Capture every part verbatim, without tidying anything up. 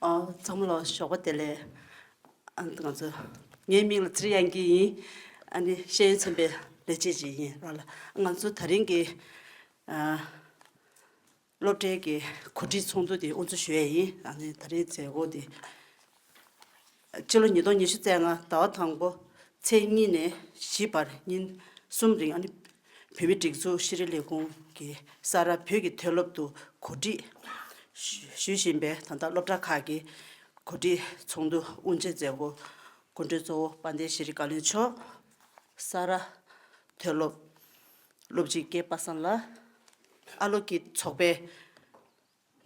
ཨ། ཚང་མ་ལ་ཞོགས་པ་བདེ་ལེགས། ཨ། ང་ཚོ། ངའི་མིང་ལ་ཚེ་རིང་དབྱངས་སྐྱིད་ཡིན། ཨ་ནི་ཤེས་ཡོན་ཚན་པའི་ལས་བྱེད་ཅིག་ཡིན་ར་ལ། ང་ཚོ་ད་རིང་གི། ཨ། སློབ་གྲྭའི་གི་གོ་སྒྲིག་ཚོགས་འདུ་དེ་དབུ་འཛུགས་ཞུ་ཡས་ཡིན། ཨ་ནི་ད་རིང་མཛད་སྒོ་དེ་ཕྱི་ལོ་ཉིས་སྟོང་ཉི་ཤུ་རྩ་ལྔ་ཟླ་བ་དང་པོ་ཚེས་གཉིས་ནས་བཞི་བར་ཉིན་གསུམ་རིང་། ཨ་ནི་བོད་མིའི་སྒྲིག་འཛུགས་ཤེས་རིག་ལས་ཁུངས་ཀྱི་ས་རཱ་བོད་ཀྱི་མཐོ་སློབ་ཏུ་གོ་སྒྲིག་ཞུ་ཞུ་བཞིན་པའི། ད་ལྟ་སློབ་གྲྭ་ཁག་གི་གོ་སྒྲིག་ཚོགས་འདུ་དབུ་འབྱེད་མཛད་སྒོ་སྐུ་མགྲོན་གཙོ་བོ་དཔལ་ལྡན་ཤེས་རིག་བཀའ་བློན་མཆོག་ས་རཱ་མཐོ་སློབ་སློབ་སྤྱི་རྒན་པ་སངས་ལགས། ཨ་སློབ་ཀྱི་ཚོགས་པའི་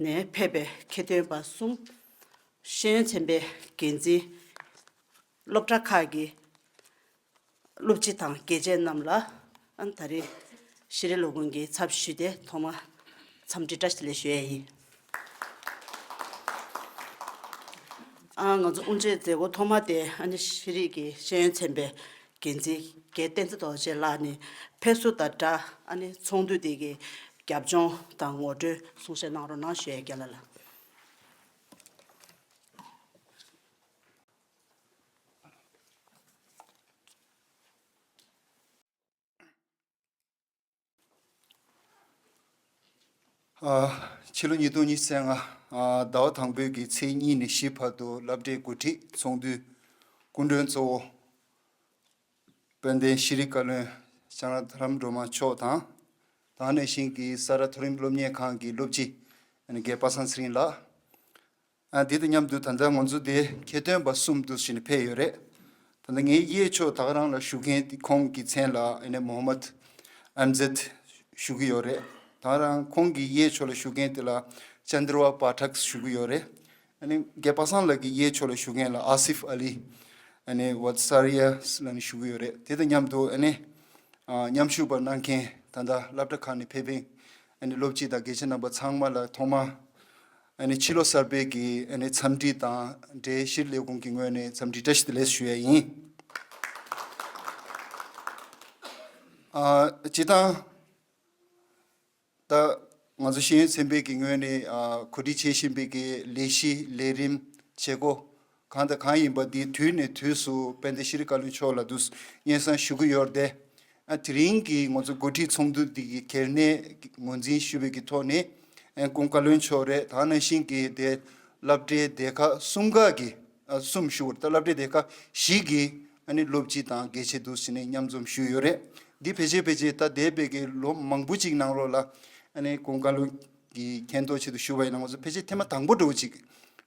ནས་ཕེབས་པའི་ཁྱད་སྟོན་པ་གསུམ། ཤེས་ཡོན་ཚན་པའི་འགན་འཛིན། སློབ་གྲྭ་ཁག་གི་སློབ་སྤྱི་དང་དགེ་ཆེ་རྣམས་ལ། ཨ། ད་རེས་ཤེས་རིག་ལས་ཁུངས་ཀྱི་ཚབ་ཞུས་ཏེ་ཐོག་མར་འཚམས་འདྲི་བཀྲ་ཤིས་བདེ་ལེགས་ཞུ་ཡས་ཡིན། ཨ། ང་ཚོ་དབུ་འབྱེད་མཛད་སྒོ་ཐོག་མ་དེ། ཨ་ནི་ཤེས་རིག་གི་ཤེས་ཡོན་ཚན་པའི་འགན་འཛིན་རྒན་བསྟན་འཛིན་རྡོ་རྗེ་ལགས་ནས་ཕེབས་བསུ་དང་སྦྲགས། ཨ་ནི་ཚོགས་འདུ་དེ་གི་རྒྱབ་ལྗོངས་དང་ངོ་སྤྲོད་གསུང་བཤད་གནང་རོགས་གནང་ཞུ་ཡས། རྒན་ལགས་ལ། ཨ། ཕྱི་ལོ་ཉིས་སྟོང་ཉི་ཤུ་རྩ་ལྔ། ཨ། ཟླ་བ་དང་པོའི་གི་ཚེས་གཉིས་ནས་བཞི་བར་དུ་སློབ་གྲྭའི་འགོ་ཁྲིད་ཚོགས་འདུའི་སྐུ་མགྲོན་གཙོ་བོ་དཔལ་ལྡན་ཤེས་རིག་བཀའ་བློན་ལྕམ་ར་ལྡ་རམ་སྒྲོལ་མ་མཆོག་དང་། ད་ག་ནང་བཞིན་གྱི་ས་རཱ་མཐོ་རིམ་སློབ་གཉེར་ཁང་གི་སློབ་སྤྱི་རྒན་པ་སངས་ཚེ་རིང་ལགས། ཨ། དེ་དང་མཉམ་དུ་ད་ལྟ་ང་ཚོ་དེ་ཁྱད་སྟོན་པ་གསུམ་འདུག་བྱས་ནས་ཕེབས་ཡོད་རེད། ད་ལྟ་ངའི་གཡས་ཕྱོགས་ད་ག་རང་ལ་བཞུགས་མཁན་དེ། ཁོང་གི་མཚན་ལ་ཨ་ནི་མོ་ཧམ་མད་ཨམ་ཛད་ཞུ་གི་ཡོད་རེད། ད་ག་རང་ཁོང་གི་གཡས་ཕྱོགས་ལ་བཞུགས་མཁན་དེ་ལ་ཅན་དྲ་བ་པ་ཐག་ཞུ་གི་ཡོད་རེད། ཨ་ནི་རྒན་པ་སངས་ལགས་ཀྱི་གཡས་ཕྱོགས་ལ་བཞུགས་མཁན་ལ་ཨ་སིབ་ཨ་ལི། ཨ་ནི་ཝ་ས་རི་ཡ་ལབ་ནས་ཞུ་གི་ཡོད་རེད། དེ་དང་མཉམ་དུ་ཨ་ནི། ཨ། མཉམ་ཞུགས་པ་གནང་མཁན། ད་ལྟ་སློབ་གྲྭ་ཁག་ནས་ཕེབས་པའི་ཨ་ནི་སློབ་སྤྱི་དང་དགེ་ཆེ་རྣམ་པ་ཚང་མ་ལ་ཐོག་མ་ཨ་ནི་ཕྱི་ལོ་གསར་པའི་གི་ཨ་ནི་འཚམས་འདྲི་དང་འབྲེལ། ཤེས་རིག་ལས་ཁུངས་ཀྱི་ངོས་ནས་འཚམས་འདྲི་བཀྲ་ཤིས་བདེ་ལེགས་ཞུ་ཡ་ཡིན། ཨ། སྤྱིར་བཏང་ད་ང་ཚོ་ཤེས་ཡོན་ཚན་པའི་གི་ངོས་ནས། ཨ། གོ་སྒྲིག་བྱེད་བཞིན་པའི་གི་ལས་གཞི་ལས་རིམ་བྱེད་སྒོ་གང་དང་གང་ཡིན་པ་འདི་དུས་ནས་དུས་སུ་དཔལ་ལྡན་ཤེས་རིག་བཀའ་བློན་མཆོག་ལ་དུ་སྙན་སེང་ཞུ་གི་ཡོད་རེད་དེ། ཨ། དེ་རིང་གི་ང་ཚོ་འགོ་ཁྲིད་ཚོགས་འདུ་འདི་གི་གལ་གནད་ངོས་འཛིན་ཞུ་བའི་གི་ཐོག་ནས། ཨ། སྐུ་ངོ་བཀའ་བློན་མཆོག་རེད། ད་ག་ནང་བཞིན་གི་དེ་སློབ་གྲྭའི་སྡེ་ཁག་གསུམ་ཀ་གི། ཨ། གསུམ་ཞུ་བར། ད་སློབ་གྲྭའི་སྡེ་ཁག་བཞི་གི་ཨ་ནི་སློབ་སྤྱི་དང་དགེ་ཆེ་འདུག་བྱས་ནས་མཉམ་འཛོམས་ཞུས་ཡོད་རེད། འདི་ཕལ་ཆེར་ཕལ་ཆེར་ད་འདས་པའི་གི་ལོ་མང་པོ་ཅིག་ནང་ལོགས་ལ། ཨ་ནི་སྐུ་ངོ་བཀའ་བློན་གྱི་མཁྱེན་རྟོགས་ཆེད་དུ་ཞུ་བ་ཡིན་ན། ང་ཚོ་ཕལ་ཆེར་ཐེངས་མ་དང་པོ་འདྲ་བོ་ཅིག་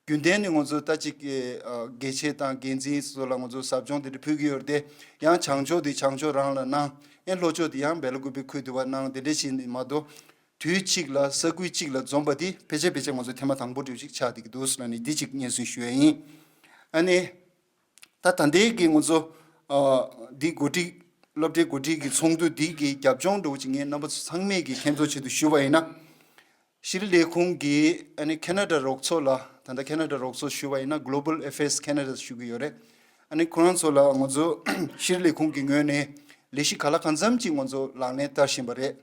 རྒྱུན་ལྡན་ནས་ང་ཚོ་ད་ཅིག་གི། ཨ། དགེ་ཆེ་དང་འགན་འཛིན་སོགས་ལ་ང་ཚོ་ཟབ་སྦྱོང་དེ་འདྲ་ཕུལ་གྱི་ཡོད་རེད་དེ། ཡང་བྱང་ཕྱོགས་དེ་བྱང་ཕྱོགས་རང་ལ་གནང་། ཨེ། ལྷོ་ཕྱོགས་དེ་ཡང་སྦེལ་ཀོབ་ཁུལ་དེ་བ་གནང་། དེ་འདྲ་བྱས་ནས་མ་གཏོགས། དུས་གཅིག་ལ་ས་ཁུལ་གཅིག་ལ་འཛོམས་པ་འདི་ཕལ་ཆེར་ཕལ་ཆེར་ང་ཚོ་ཐེངས་མ་དང་པོ་འདྲ་བོ་ཅིག་ཆགས་བསྡད་ཀྱི་འདུག་ཟེར་ནས་འདི་གཅིག་སྙན་སེང་ཞུ་ཡ་ཡིན། ཨ་ནི། ད་ད་ལྟའི་གི་ང་ཚོ། ཨ། འདི་འགོ་ཁྲིད། སློབ་གྲྭའི་འགོ་ཁྲིད་ཀྱི་ཚོགས་འདུ་འདི་གི་རྒྱབ་ལྗོངས་འདྲ་བོ་ཅིག་ངས་རྣམ་པ་ཚོ་ཚང་མས་ཀྱི་མཁྱེན་རྟོགས་ཆེད་དུ་ཞུ་བ་ཡིན་ན། ཤེས་རིག་ལས་ཁུངས་ཀྱིས་ཨ་ནི་ཁེ་ན་ཌ་རོགས་ཚོགས་ལ། ད་ལྟ་ཁེ་ན་ཌ་རོགས་ཚོགས་ཞུ་བ་ཡིན་ན། Global Affairs Canada ཞུ་གི་ཡོད་རེད། ཨ་ནི་ཁོ་རང་ཚོ་ལ་ང་ཚོ་ཤེས་རིག་ལས་ཁུངས་ཀྱི་ངོས་ནས་ལས་གཞི་ག་ལ་གང་འཚམ་ཅིག་ང་ཚོ་ལག་ལེན་བསྟར་བཞིན་པ་རེད།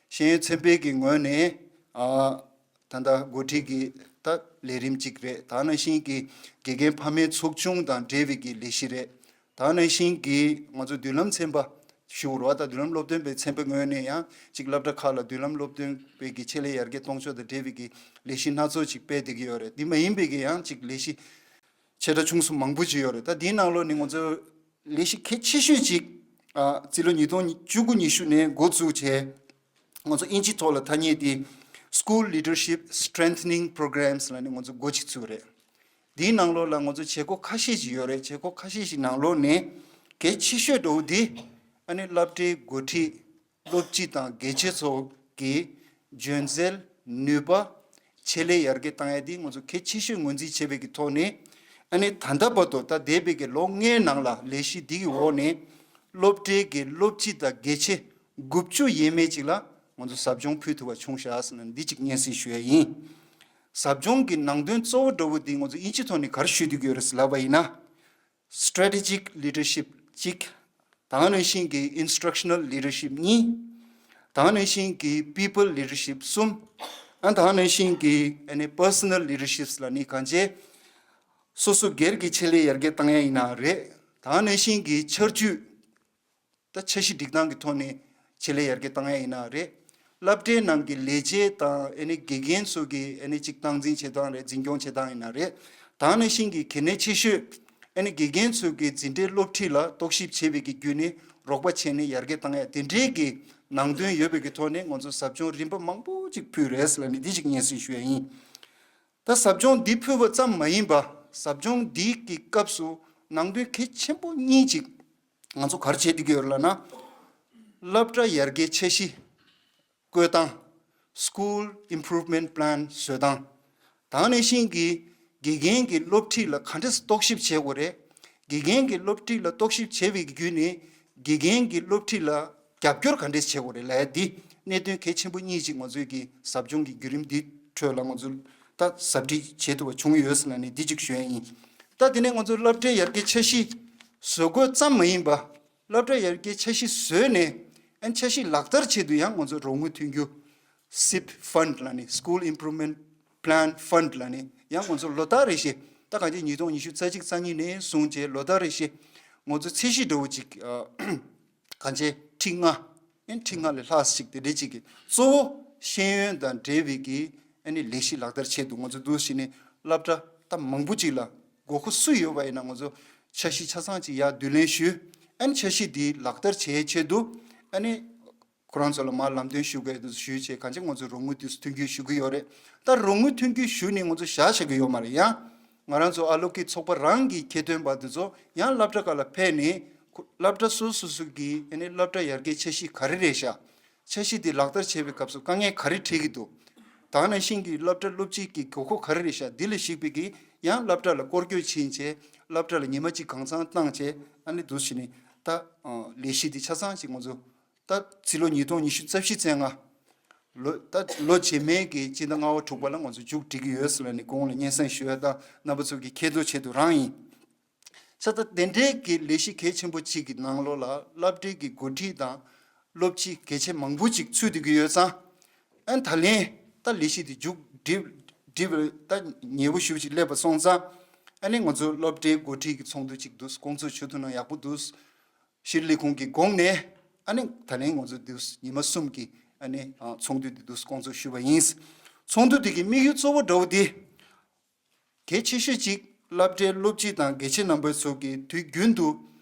ཤེས་ཡོན་ཚན་པའི་གི་ངོས་ནས། ཨ། ད་ལྟ་འགོ་ཁྲིད་ཀྱི་ད་ལས་རིམ་གཅིག་རེད། ད་ག་ནང་བཞིན་གྱི་དགེ་རྒན་ཕ་མའི་ཚོགས་ཆུང་དང་འབྲེལ་བའི་གི་ལས་གཞི་རེད། ད་ག་ནང་བཞིན་གྱི་ང་ཚོ་མདུན་ལམ་ཚན་པ་ཞུ་རོགས། ད་མདུན་ལམ་སློབ་སྟོན་པའི་ཚན་པའི་ངོས་ནས་ཡང་ཅིག་སློབ་གྲྭ་ཁག་ལ་མདུན་ལམ་སློབ་སྟོན་པའི་གི་ཆེད་ལས་ཡར་རྒྱས་གཏོང་ཕྱོགས་དང་འབྲེལ་བའི་གི་ལས་གཞི་སྣ་ཚོགས་ཅིག་སྤེལ་བསྡད་ཀྱི་ཡོད་རེད། འདི་མ་ཡིན་པའི་གི་ཡང་ཅིག་ལས་གཞི་ཆེ་ཕྲ་ཆུང་གསུམ་མང་པོ་ཅིག་ཡོད་རེད། ད་འདིའི་ནང་ལོགས་ནས་ང་ཚོ་ལས་གཞི་གལ་ཆེ་ཤོས་ཅིག་ཨ། རྩིས་ལོ་ཉིས་སྟོང་བཅུ་དགུ་ཉི་ཤུ་ནས་འགོ་བཙུགས་བྱས། ང་ཚོ་ཨིན་ཇི་ཐོག་ལ་ཐ་སྙད་དེ་School Leadership Strengthening Programs ལབ་ནས་ང་ཚོ་འགོ་ཅིག་བཙུགས་རེད། འདིའི་ནང་ལོགས་ལ་ང་ཚོ་བྱེད་སྒོ་ཁ་ཤས་ཅིག་ཡོད་རེད། བྱེད་སྒོ་ཁ་ཤས་ཤིག་ནང་ལོགས་ནས་གལ་ཆེ་ཤོས་འདྲ་བོ་འདི། ཨ་ནི་སློབ་གྲྭའི་འགོ་ཁྲིད། སློབ་སྤྱི་དང་དགེ་ཆེ་ཚོ་གི་འཇོན་སེལ། ནུས་པ། ཆེད་ལས་ཡར་རྒྱས་བཏང་ཡ་འདི་ང་ཚོ་གལ་ཆེ་ཤོས་ངོས་འཛིན་བྱས་པའི་གི་ཐོག་ནས། ཨ་ནི་ད་ལྟ་བར་དུ་ད་འདས་པའི་གི་ལོ་ལྔའི་ནང་ལ་ལས་གཞི་འདི་གི་འོག་ནས་སློབ་གྲྭའི་གི་སློབ་སྤྱི་དང་དགེ་ཆེ་དགུ་བཅུ་ཡས་མས་ཅིག་ལ་ང་ཚོ་ཟབ་སྦྱོང་ཕུལ་ཐུབ་པ་བྱུང་ཤག་ཟེར་ནས་འདི་གཅིག་སྙན་སེང་ཞུ་ཡ་ཡིན། ཟབ་སྦྱོང་གི་ནང་དོན་གཙོ་བོ་འདྲ་བོ་འདི་ང་ཚོ་ཨིན་ཇི་ཐོག་ནས་ག་རེ་ཞུ་སྡོད་ཀྱི་ཡོད་རེད་ཟེར་ལབ་པ་ཡིན་ན། Strategic Leadership གཅིག་ད་ག་ནང་བཞིན་གྱི་Instructional Leadership གཉིས། ད་ག་ནང་བཞིན་གྱི་People Leadership གསུམ། ཨ། ད་ག་ནང་བཞིན་གྱི་ཨ་ནི་Personal Leaderships ལབ་ནི་གང་བྱས། སོ་སོ་སྒེར་གྱི་ཆེད་ལས་ཡར་རྒྱས་བཏང་ཡ་ཡིན་ན་རེད། ད་ག་ནང་བཞིན་གྱི་ཆར་ཆུ། ད་འཆར་གཞི་སྒྲིག་སྟངས་ཀྱི་ཐོག་ནས་ཆེད་ལས་ཡར་རྒྱས་བཏང་ཡ་ཡིན་ན་རེད། སློབ་གྲྭའི་ནང་གི་ལས་བྱེད་དང་ཨ་ནི་དགེ་རྒན་ཚོ་གི་ཨ་ནི་གཅིག་སྟངས་འཛིན་བྱེད་སྟངས་རེད། འཛིན་སྐྱོང་བྱེད་སྟངས་ཡིན་ན་རེད། ད་ག་ནང་བཞིན་གྱི་གལ་གནད་ཆེ་ཤོས་ཨ་ནི་དགེ་རྒན་ཚོ་གི་འཛིན་གྲྭའི་སློབ་ཁྲིད་ལ་རྟོག་ཞིབ་བྱེད་པའི་གི་བརྒྱུད་ནས་རོགས་པ་བྱས་ནས་ཡར་རྒྱས་བཏང་ཡ་དེ་འདྲའི་གི་ནང་དོན་ཡོད་པའི་གི་ཐོག་ནས་ང་ཚོ་ཟབ་སྦྱོང་རིམ་པ་མང་པོ་ཅིག་ཕུལ་རེད་ཟེར་ལབ་ནས་འདི་ཅིག་སྙན་སེང་ཞུ་ཡ་ཡིན། ད་ཟབ་སྦྱོང་འདི་ཕུལ་བ་ཙམ་མ་ཡིན་པ། ཟབ་སྦྱོང་འདི་གི་སྐབས་སུ་ནང་དོན་གལ་ཆེན་པོ་གཉིས་ཅིག་ང་ཚོ་ག་རེ་བྱེད་བསྡད་ཀྱི་ཡོད་ལབ་ན། སློབ་གྲྭ་ཡར་རྒྱས་འཆར་གཞི་བཀོད་སྟངས། School Improvement Plan བཟོ་སྟངས། ད་ག་ནང་བཞིན་གྱི་དགེ་རྒན་གྱི་སློབ་ཁྲིད་ལ་ག་འདྲས་རྟོག་ཞིབ་བྱེད་དགོས་རེད། དགེ་རྒན་གྱི་སློབ་ཁྲིད་ལ་རྟོག་ཞིབ་བྱེད་པའི་བརྒྱུད་ནས་དགེ་རྒན་གྱི་སློབ་ཁྲིད་ལ་རྒྱབ་སྐྱོར་ག་འདྲས་བྱེད་དགོས་རེད་ལབ་ཡ་འདི་གནད་དོན་གལ་ཆེན་པོ་གཉིས་ཅིག་ང་ཚོའི་གི་ཟབ་སྦྱོང་གི་བརྒྱུད་རིམ་འདི་ཁྲོད་ལ་ང་ཚོ་ད་ཟབ་ཁྲིད་བྱེད་ཐུབ་པ་བྱུང་ཡོད་ཟེར་ལབ་ནས་འདི་གཅིག་ཞུ་ཡ་ཡིན། ད་དེ་ནས་ང་ཚོ་སློབ་གྲྭའི་ཡར་རྒྱས་འཆར་གཞི་བཟོ་དགོས་ཙམ་མ་ཡིན་པ། སློབ་གྲྭ་ཡར་རྒྱས་འཆར་གཞི་བཟོས་ནས་ཨན་འཆར་གཞི་ལག་བསྟར་ཆེད་དུ་ཡང་ང་ཚོ་རོགས་དངུལ་མཐུན་འགྱུར། SIP Fund ལབ་ནས། School Improvement Plan Fund ལབ་ནས་ཡང་ང་ཚོ་ལོ་ལྟར་རེ་བཞིན། ད་གང་ཅི་ཉིས་སྟོང་ཉི་ཤུ་རྩ་གཅིག་རྩ་གཉིས་ནས་བཟུང་བྱས་ལོ་ལྟར་རེ་བཞིན་ང་ཚོ་ཚད་གཞི་འདྲ་བོ་ཅིག་ཨ། གང་ཅི་ཁྲི་ལྔ། ཨན་ཁྲི་ལྔ་ལས་ལྷག་ཅིག་དེ་འདྲའི་ཅིག་གི་གཙོ་བོ་ཤེས་ཡོན་དང་འབྲེལ་བའི་གི་ཨ་ནི་ལས་གཞི་ལག་བསྟར་ཆེད་དུ་ང་ཚོ་འདུག་བྱས་ནས་སློབ་གྲྭ་ད་མང་པོ་ཅིག་ལ་དགོས་མཁོ་སུ་ཡོད་པ་ཡིན་ན་ང་ཚོ་འཆར་གཞི་ཆ་ཚང་ཅིག་ཡར་བསྡུ་ལེན་ཞུས། ཨ་ནི་འཆར་གཞི་འདི་ལག་བསྟར་བྱེད་ཆེད་དུ་ཨ་ནི་ཁོ་རང་ཚོ་ལ་མར་ལམ་སྟོན་ཞུ་དགོས་དུ་ཞུས་བྱས་གང་ཅི་ང་ཚོ་རོགས་དངུལ་དུས་སུ་མཐུན་འགྱུར་ཞུ་གི་ཡོད་རེད། ད་རོགས་དངུལ་མཐུན་འགྱུར་ཞུས་ནས་ང་ཚོ་བཞག་བཞག་གི་ཡོད་མ་རེད། ཡང་ང་རང་ཚོ་ཨ་ལོ་ཀི་ཚོགས་པ་རང་གི་ཁྱད་དོན་པ་དེ་ཚོ་ཡང་སློབ་གྲྭ་ཁག་ལ་ཕེབས་ནས་སློབ་གྲྭ་སོ་སོ་སོ་གི་ཨ་ནི་སློབ་གྲྭ་ཡར་རྒྱས་འཆར་གཞི་ག་རེ་རེད་ཤག་འཆར་གཞི་དེ་ལག་བསྟར་བྱེད་པའི་སྐབས་སུ་དཀའ་ངལ་ག་རེ་འཕྲད་ཀྱི་འདུག་ད་ག་ནང་བཞིན་གྱི་སློབ་གྲྭ་སློབ་སྤྱི་གི་དགོས་མཁོ་ག་རེ་རེད་ཤག་འདི་ལ་གཞིགས་པའི་གི་ཡང་སློབ་གྲྭ་ལ་སྐོར་སྐྱོད་ཕྱིན་བྱས་སློབ་གྲྭ་ལ་ཉི་མ་གཅིག་གང་འཚམ་བཏང་བྱས་ཨ་ནི་འདུག་བྱས་ནས་ད་ལས་གཞི་འདི་ཆ་ཚང་ཅིག་ང་ཚོ་ད་ཕྱི་ལོ་ཉིས་སྟོང་ཉི་ཤུ་རྩ་བཞི་ཚེས་ལྔ་ལོ་ད་ལོ་རྗེས་མའི་གི་སྤྱི་ཟླ་ལྔ་པ་དྲུག་པ་ལ་ང་ཚོ་མཇུག་སྒྲིལ་གྱི་ཡོད་ཟེར་ལབ་ནས་གོང་ལ་སྙན་སེང་ཞུ་ཡ་དང་རྣམ་པ་ཚོ་གི་ཁྱེད་ཚོ་ཆེད་དུ་རང་ཡིན། ཆ་ད་དེ་འདྲའི་གི་ལས་གཞི་གལ་ཆེན་པོ་གཅིག་གི་ནང་ལོགས་ལ་སློབ་གྲྭའི་གི་འགོ་ཁྲིད་དང་སློབ་སྤྱི་གལ་ཆེ་མང་པོ་ཅིག་ཚུད་བསྡད་ཀྱི་ཡོད་ཙང་། ཨན་ད་ལན་ད་ལས་གཞི་དེ་མཇུག་སྒྲིལ་སྒྲིལ་བ་ད་ཉེ་བོ་ཞུ་ཅིག་སླེབས་པ་སོང་ཙང་། ཨ་ནི་ང་ཚོ་སློབ་གྲྭའི་འགོ་ཁྲིད་ཀྱི་ཚོགས་འདུ་ཅིག་འདུག་སྐོང་ཚོགས་ཞུ་ཐུབ་ན་ཡག་པོ་འདུག་ཤྲི་ལི་ཁུང་གི་དགོངས་ནས་ཨ་ནི་ད་ལན་ང་ཚོ་འདུག་ཉི་མ་གསུམ་གྱི་ཨ་ནི་ཚོགས་འདུ་འདི་འདུག་སྐོང་ཚོགས་ཞུས་པ་ཡིན། ཚོགས་འདུ་འདི་གི་དམིགས་ཡུལ་གཙོ་བོ་འདྲ་བོ་འདི། གལ་ཆེ་ཤོས་གཅིག་སློབ་གྲྭའི་སློབ་སྤྱི་དང་དགེ་ཆེ་རྣམ་པ་ཚོ་གིས་དུས་རྒྱུན་དུ་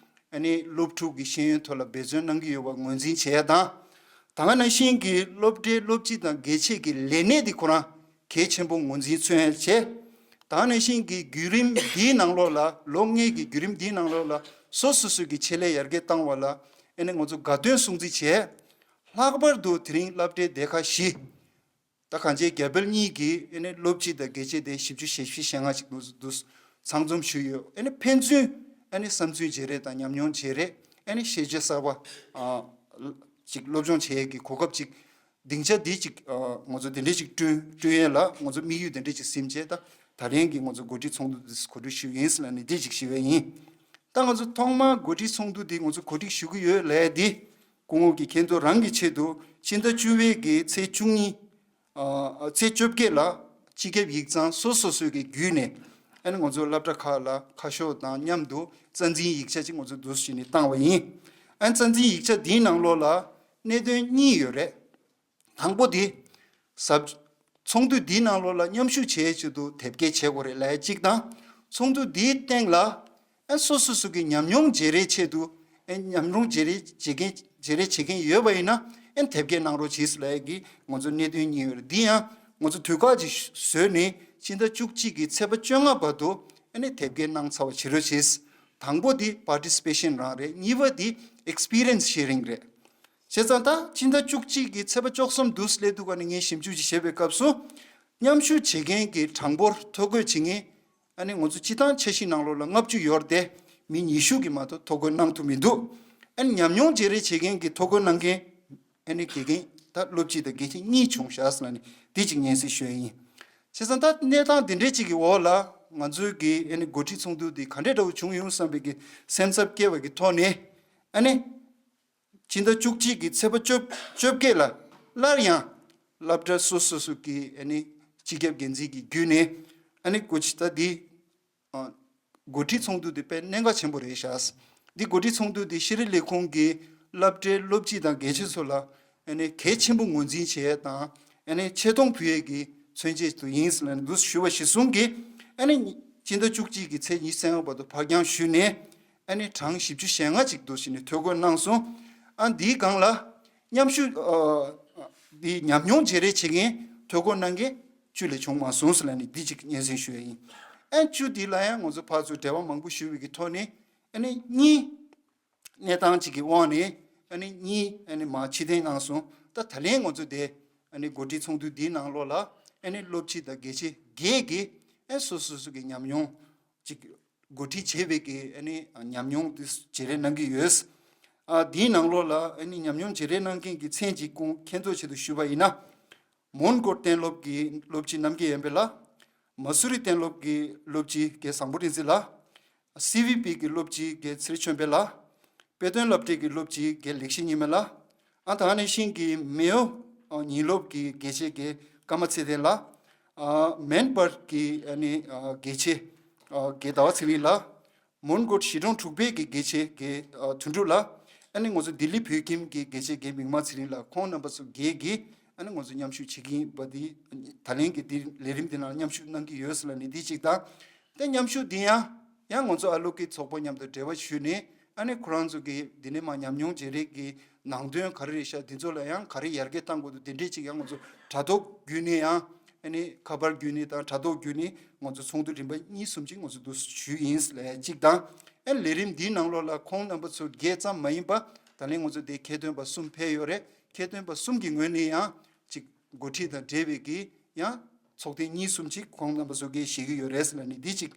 ཨ་ནི་སློབ་ཕྲུག་གི་ཤེས་ཡོན་ཐོག་ལ་འབད་བརྩོན་གནང་གི་ཡོད་པ་ངོས་འཛིན་བྱས་དང་། ད་ག་ནང་བཞིན་གྱི་སློབ་གྲྭའི་སློབ་སྤྱི་དང་དགེ་ཆེ་གི་ལས་གནས་འདི་ཁོ་རང་གལ་ཆེན་པོ་ངོས་འཛིན་མཚོན་ཡ་བྱས། ད་ག་ནང་བཞིན་གྱི་བརྒྱུད་རིམ་འདིའི་ནང་ལོགས་ལ་ལོ་ལྔའི་གི་བརྒྱུད་རིམ་འདིའི་ནང་ལོགས་ལ་སོ་སོ་སོ་གི་ཆེད་ལས་ཡར་རྒྱས་བཏང་བ་ལ་ཨ་ནི་ང་ཚོ་དགའ་སྟོན་སྲུང་བརྩི་བྱས། ལྷག་པར་དུ་དེ་རིང་སློབ་གྲྭའི་སྡེ་ཁག་བཞི། ད་གང་ཅི་རྒྱ་བལ་གཉིས་ཀྱི་ཨ་ནི་སློབ་སྤྱི་དང་དགེ་ཆེ་དེ་བཞི་བཅུ་ཞེ་བཞི་ཞེ་ལྔ་ཅིག་འདུག་འདུག་ཚང་འཛོམས་ཞུས་ཡོད། ཨ་ནི་ཕན་ཚུན་ཨ་ནི་བསམ་ཚུལ་བརྗེ་རེས་དང་ཉམས་མྱོང་བརྗེ་རེས་ཨ་ནི་ཤེས་བྱ་གསར་པ་ཨ་ཅིག་སློབ་སྦྱོང་བྱེད་ཡས་ཀྱི་གོ་སྐབས་ཅིག་སྡིངས་ཆ་འདི་ཅིག་ཨ་ང་ཚོ་དེ་འདྲས་ཅིག་བསྐྲུན་བསྐྲུན་ཡས་ལ་ང་ཚོ་དམིགས་ཡུལ་དེ་འདྲས་ཅིག་ཟིན་བྱས་ད་ད་ལན་གྱི་ང་ཚོ་འགོ་ཁྲིད་ཚོགས་འདུ་འདི་གོ་སྒྲིག་ཞུས་ཡིན་ཟེར་ལབ་ནས་འདི་ཅིག་ཞུས་པ་ཡིན། ད་ང་ཚོ་ཐོག་མར་འགོ་ཁྲིད་ཚོགས་འདུ་འདི་ང་ཚོ་གོ་སྒྲིག་ཞུ་གི་ཡོད་ལབ་ཡས་འདི་སྐུ་ངོ་གིས་མཁྱེན་རྟོགས་རང་གི་ཆེད་དུ་ཕྱི་ཟླ་བཅུ་པའི་གི་ཚེས་བཅུ་གཉིས། ཨ་ཚེས་བཅོ་བརྒྱད་ལ་སྤྱི་ཁྱབ་ཡིག་ཚང་སོ་སོ་སོའི་གི་བརྒྱུད་ནས་ཨ་ནི་ང་ཚོ་སློབ་གྲྭ་ཁག་ལ་ཁ་ཤོག་དང་མཉམ་དུ་རྩ་འཛིན་ཡིག་ཆ་ཅིག་ང་ཚོ་འདུག་སེ་བྱས་ནས་བཏང་བ་ཡིན། ཨ་ནི་རྩ་འཛིན་ཡིག་ཆ་འདིའི་ནང་ལོགས་ལ་གནད་དོན་གཉིས་ཡོད་རེད། དང་པོ་དེ། ཟབ། ཚོགས་འདུ་འདིའི་ནང་ལོགས་ལ་མཉམ་ཞུགས་བྱེད་ཆེད་དུ་དེབ་སྐྱེལ་བྱེད་དགོས་རེད་ལབ་ཡ་གཅིག་དང་། ཚོགས་འདུ་འདིའི་སྟེང་ལ་ཨ་སོ་སོ་སོ་གི་ཉམས་མྱོང་བརྗེ་རེས་ཆེད་དུ་ཨ་ཉམས་མྱོང་བརྗེ་རེས་བྱེད་མཁན་བརྗེ་རེས་བྱེད་མཁན་ཡོད་པ་ཡིན་ན་ཨ་དེབ་སྐྱེལ་གནང་རོགས་གྱིས་ལབ་ཡ་གི་ང་ཚོ་གནད་དོན་གཉིས་ཡོད་རེད། འདི་ཡང་ང་ཚོ་དུས་བཀག་ཅིག་བཟོས་ནས་ཕྱི་ཟླ་བཅུ་གཅིག་གི་ཚེས་པ་བཅོ་ལྔ་བར་དུ་ཨ་ནི་དེབ་སྐྱེལ་གནང་ཚར་བ་བྱེད་རོགས་གྱིས། དང་པོ་འདི་པར་ཊི་སི་པེ་ཤན་རང་རེད། གཉིས་པ་འདི་ཨེག་སི་པི་རི་ཡན་སི་ཤེ་རིང་རེད། བྱས་ཙང་ད་ཕྱི་ཟླ་བཅུ་གཅིག་གི་ཚེས་པ་བཅུ་གསུམ་དུས་སླེབས་དུས་ག་ནས་ངས་ཞིབ་འཇུག་ཅིག་བྱེད་པའི་སྐབས་སུ། མཉམ་ཞུགས་བྱེད་མཁན་གྱི་གྲངས་འབོར་ཐོ་འགོད་བྱེད་མཁན་ཨ་ནི་ང་ཚོ་སྤྱི་བཏང་འཆར་གཞི་ནང་ལོགས་ལ་ལྔ་བཅུ་ཡོད་རེད་དེ་མི་ཉི་ཤུ་གིས་མ་གཏོགས་ཐོ་འགོད་གནང་ཐུབ་མི་འདུག་ཨ་ནི་ཉམས་མྱོང་བརྗེ་རེས་བྱེད་མཁན་གྱི་ཐོ་འགོད་གནང་མཁན་ཨ་ནི་དགེ་རྒན་ད་སློབ་སྤྱི་དང་དགེ་ཆེ་གཉིས་བྱུང་ཤག་ཟེར་ལབ་ནས་དེ་གཅིག་སྙན་སེང་ཞུ་ཡ་ཡིན། བྱས་ཙང་ད་གནས་སྟངས་དེ་འདྲའི་གཅིག་གི་འོག་ལ་ང་ཚོའི་གི་ཨ་ནི་འགོ་ཁྲིད་ཚོགས་འདུ་དེ་ག་འདྲས་འདྲ་བོ་བྱུང་ཡོང་བསམ་པའི་གི་སེམས་འཚབ་སྐྱེ་བ་གི་ཐོག་ནས་ཨ་ནི། ཕྱི་ཟླ་བཅུ་གཅིག་གི་ཚེས་པ་བཅོ་བཅོ་བརྒྱད་ལ་སླར་ཡང་སློབ་གྲྭ་སོ་སོ་སོ་གི་ཨ་ནི་སྤྱི་ཁྱབ་འགན་འཛིན་གྱི་བརྒྱུད་ནས་ཨ་ནི་སྐུ་མཁྱེན་ད་འདི་ཨ་ འགོ་ཁྲིད་ཚོགས་འདུ་དེ་དཔེ་གནད་འགག་ཆེན་པོ་རེད་ཤག་འདི་འགོ་ཁྲིད་ཚོགས་འདུ་འདི་ཤེས་རིག་ལས་ཁུངས་ཀྱི་སློབ་གྲྭའི་སློབ་སྤྱི་དང་དགེ་ཆེ་ཚོ་ལ་ཨ་ནི་གལ་ཆེན་པོ་ངོས་འཛིན་བྱེད་ཡས་དང་ཨ་ནི་ཆེ་མཐོང་ཕུལ་ཡས་ཀྱི་མཚོན་བྱེད་དུ་ཡིན་ཟེར་ནས་འདུག་ཞུ་བ་གཞིར་བཟུང་གིས་ཨ་ནི་སྤྱི་ཟླ་བཅུ་གཅིག་གི་ཚེས་ཉི་ཤུ་རྩ་ལྔ་བར་དུ་ཕར་འགྱངས་ཞུས་ནས་ཨ་ནི་གྲངས་བཞི་བཅུ་ཞེ་ལྔ་ཅིག་འདུག་ཞུས་ནས་ཐོ་འགོད་གནང་སོང་། ཨ་འདིའི་སྒང་ལ་མཉམ་ཞུགས་ཨ་འདི་ཉམས་མྱོང་བརྗེ་རེས་བྱེད་མཁན་ཐོ་འགོད་གནང་མཁན་བཅུ་ལས་བྱུང་མ་སོང་ཟེར་ལབ་ནས་འདི་གཅིག་སྙན་སེང་ཞུ་ཡ་ཡིན། ཨ་བཅུ་འདི་ལ་ཡང་ང་ཚོ་ཕར་ཚུར་འབྲེལ་བ་མང་པོ་ཞུས་པའི་གི་ཐོག་ནས་ཨ་ནི་གཉིས། གནས་སྟངས་གཅིག་གི་དབང་ནས་ཨ་ནི་གཉིས་ཨ་ནི་མར་ཕྱིར་འཐེན་གནང་སོང་། ད་ད་ལན་ང་ཚོ་དེ་ཨ་ནི་འགོ་ཁྲིད་ཚོགས་འདུ་འདིའི་ནང་ལོགས་ལ་ཨ་ནི་སློབ་སྤྱི་དང་དགེ་ཆེ་བརྒྱད་ཀྱིས་ཨ་སོ་སོ་སོ་གི་ཉམས་མྱོང་གཅིག་འགོ་ཁྲིད་བྱས་པའི་གི་ཨ་ནི་ཉམས་མྱོང་དེ་བརྗེ་རེས་གནང་གི་ཡོད། ཨ་འདིའི་ནང་ལོགས་ལ་ཨ་ནི་ཉམས་མྱོང་བརྗེ་རེས་གནང་མཁན་གྱི་མཚན་གཅིག་ཁོང་མཁྱེན་རྟོགས་ཆེད་དུ་ཞུས་པ་ཡིན་ན། མོན་གྷོ་གཏན་སློབ་ཀྱི་སློབ་སྤྱི་རྣམ་རྒྱལ་ཡོན་ཕེ་ལགས། མ་སུ་རི་གཏན་སློབ་ཀྱི་སློབ་སྤྱི་རྒན་བཟང་པོ་བསྟན་འཛིན་ལགས། སི་ཝི་པི་གི་སློབ་སྤྱི་རྒན་ཚེ་རིང་ཆོས་འཕེལ་ལགས། དཔེ་སྟོན་སློབ་གྲྭའི་གི་སློབ་སྤྱི་རྒན་ལེགས་བཤད་ཉི་མ་ལགས། ཨ་ད་ནི་ཤིང་གི་མེའོ་ཉིན་སློབ་ཀྱི་དགེ་ཆེ་རྒན་ཀརྨ་ཚེ་བརྟན་ལགས། ཨ་མན་པར་གྱི་ཨ་ནི་ཨ་དགེ་ཆེ་ཨ་རྒན་ཟླ་བ་ཚེ་རིང་ལགས། མོན་གྷོ་གཞིས་གྲོང་དྲུག་པའི་གི་དགེ་ཆེ་རྒན་ཨ་དོན་གྲུབ་ལགས། ཨ་ནི་ང་ཚོ་ལྡི་ལི་བོད་ཁྱིམ་གྱི་དགེ་ཆེ་རྒན་མིག་དམར་ཚེ་རིང་ལགས། ཁོང་རྣམ་པ་ཚོ་བརྒྱད་ཀྱིས་ཨ་ནི་ང་ཚོ་མཉམ་ཞུགས་བྱེད་ཀྱི་ཡིན་པ་འདི་ད་ལན་གྱི་འདི་ལས་རིམ་འདི་ནང་མཉམ་ཞུགས་གནང་གི་ཡོད་ཟེར་ལབ་ནས་འདི་གཅིག་དང་། དེ་མཉམ་ཞུགས་འདི་ཡང་ཡང་ང་ཚོ་ཨ་ལོ་ཀི་ཚོགས་པ་མཉམ་དུ་འབྲེལ་བ་ཞུས་ནས་ཨ་ནི་ཁོ་རང་ཚོ་གི་འདི་ནས་མར་ཉམས་མྱོང་བརྗེ་རེས་ཀྱི་ནང་དོན་ག་རེ་རེད་ཤག་འདི་ཚོ་ལ་ཡང་ག་རེ་ཡར་རྒྱས་གཏང་དགོས་འདུག་དེ་འདྲས་ཅིག་ཡང་ང་ཚོ་དྲ་ཐོག་བརྒྱུད་ནས་ཡང་ཨ་ནི་ཁ་པར་བརྒྱུད་ནས་དང་དྲ་ཐོག་བརྒྱུད་ནས་ང་ཚོ་ཚོགས་འདུ་རིམ་པ་གཉིས་གསུམ་ཅིག་ང་ཚོ་འདུག་ཞུས་ཡིན་ལས་གཅིག་དང་། ཨ་ལས་རིམ་འདིའི་ནང་ལོགས་ལ་ཁོང་རྣམ་པ་ཚོ་བརྒྱད་ཙམ་མ་ཡིན་པ་ད་ལན་ང་ཚོ་དེ་ཁྱད་སྟོན་པ་གསུམ་ཕེབས་ཡོད་རེད། ཁྱད་སྟོན་པ་གསུམ་གྱི་ངོས་ནས་ཡང་ཅིག་འགོ་ཁྲིད་དང་འབྲེལ་བའི་གི་ཡང་ཚོགས་ཐེངས་གཉིས་གསུམ་ཅིག་ཁོང་རྣམ་པ་ཚོ་གིས་བཞེས་ཀྱི་ཡོད་རེད་ཟེར་ལབ་ནས་འདི་ཅིག་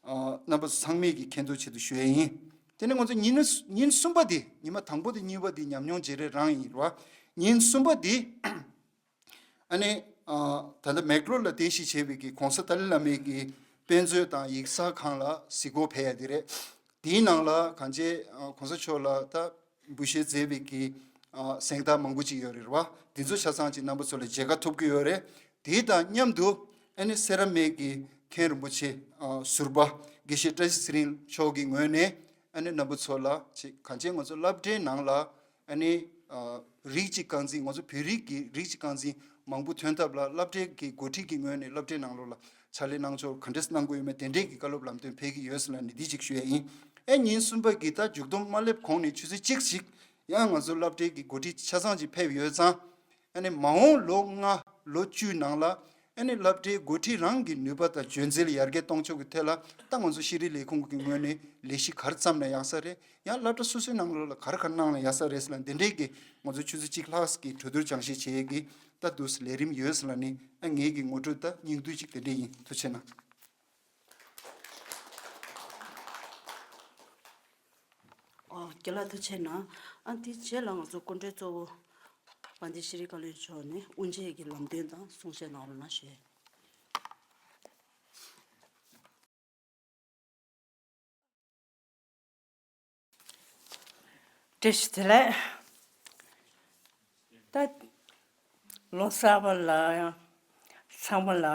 ཨ་རྣམ་པ་ཚོ་ཚང་མས་ཀྱི་མཁྱེན་རྟོགས་ཆེད་དུ་ཞུ་ཡས་ཡིན། དེ་ནས་ང་ཚོ་ཉིན་ཉིན་གསུམ་པ་འདི་ཉི་མ་དང་པོ་དང་གཉིས་པ་འདི་ཉམས་མྱོང་བརྗེ་རེས་རང་ཡིན་རེད་བ། ཉིན་གསུམ་པ་འདི་ཨ་ནི་ཨ་ད་ལྟ་མེག་ལོར་ལ་རྟེན་གཞི་བྱས་པའི་གི་གོང་ས་ཏཱ་ལའི་བླ་མའི་གི་དཔེ་མཛོད་དང་ཡིག་ཚགས་ཁང་ལ་གཟིགས་སྐོར་ཕེབས་ཡ་འདི་རེད། དེའི་ནང་ལ་གང་ཅི་ཨ་གོང་ས་མཆོག་ལ་ད་འབུལ་བཞེས་མཛད་པའི་གི་ཨ་གཟེངས་རྟགས་མང་པོ་ཅིག་ཡོད་རེད་བ། འདི་ཚོ་ཆ་ཚང་ཅིག་རྣམ་པ་ཚོ་ལ་མཇལ་ཁ་ཐོབ་ཀྱི་ཡོད་རེད། དེ་དང་མཉམ་དུ་ཨ་ནི་སེ་ར་སྨད་ཀྱི་མཁན་རིན་པོ་ཆེ་ཨ་ཟུར་པ་དགེ་བཤེས་བཀྲ་ཤིས་ཚེ་རིང་མཆོག་གི་ངོས་ནས་ཨ་ནི་རྣམ་པ་ཚོ་ལ་ཅིག་གང་ཅི་ང་ཚོ་སློབ་གྲྭའི་ནང་ལ་ཨ་ནི་ཨ་རིགས་གཅིག་རྐང་འཛིན་ང་ཚོ་བོད་རིགས་ཀྱི་རིགས་གཅིག་རྐང་འཛིན་མང་པོ་ཐོན་ཐབས་ལ་སློབ་གྲྭའི་གི་འགོ་ཁྲིད་ཀྱི་ངོས་ནས་སློབ་གྲྭའི་ནང་ལོགས་ལ་ཕྱག་ལས་གནང་ཕྱོགས་ག་འདྲས་གནང་དགོས་ཡོད་མེད་དེ་འདྲས་ཀྱི་བཀའ་སློབ་ལམ་སྟོན་ཕེབས་ཀྱི་ཡོད་ཟེར་ལབ་ནས་འདི་གཅིག་ཞུ་ཡ་ཡིན། ཨེ་ཉིན་གསུམ་པ་གི་ད་མཇུག་བསྡོམས་མ་སླེབས་གོང་ནས་ཆུ་ཚོད་གཅིག་ཞིག་ཡང་ང་ཚོ་སློབ་གྲྭའི་གི་འགོ་ཁྲིད་ཆ་ཚང་ཅིག་ཕེབས་ཡོད་ཙང་། ཨ་ནི་མ་འོངས་ལོ་ལྔ་ལོ་བཅུའི་ནང་ལ་ཨ་ནི་སློབ་གྲྭའི་འགོ་ཁྲིད་རང་གི་ནུས་པ་དང་འཇོན་ཚད་ལ་ཡར་རྒྱས་གཏོང་ཕྱོགས་ཀྱི་ཐད་ལ་ད་ང་ཚོ་ཤེས་རིག་ལས་ཁུངས་ཀྱི་ངོས་ནས་ལས་གཞི་ག་རེ་བརྩམས་ན་ཡག་ས་རེད། ཡང་སློབ་གྲྭ་སོ་སོའི་ནང་ལོགས་ལ་ག་རེ་ག་རེ་གནང་ན་ཡག་ས་རེད་ཟེར་ལ་འདི་འདྲའི་གི་ང་ཚོ་ཆུ་ཚོད་གཅིག་ལྷག་གི་གྲོས་བསྡུར་སྦྱང་བཤད་བྱེད་ཡས་ཀྱི་ད་འདུག་ལས་རིམ་ཡོད་ཟེར་ལ་ནི་ཨ་ངེད་ཀྱི་ངོ་སྤྲོད་ད་སྙིང་བསྡུས་གཅིག་དེ་འདྲས་ཡིན། ཐུགས་རྗེ་གནང་། ཨོ། རྒན་ལགས་ཐུགས་རྗེ་གནང་། ཨ་དེ་རྗེས་ལ་ང་ཚོ་སྐུ་མགྲོན་གཙོ་བོ་དཔལ་ལྡན་ཤེས་རིག་བཀའ་བློན་མཆོག་ནས་དབུ་འབྱེད་ཀྱི་ལམ་སྟོན་དང་གསུང་བཤད་གནང་རོགས་གནང་ཞུ། བཀྲ་ཤིས་བདེ་ལེགས། ད་ལོ་གསར་པ་ལ་ཚང་མ་ལ་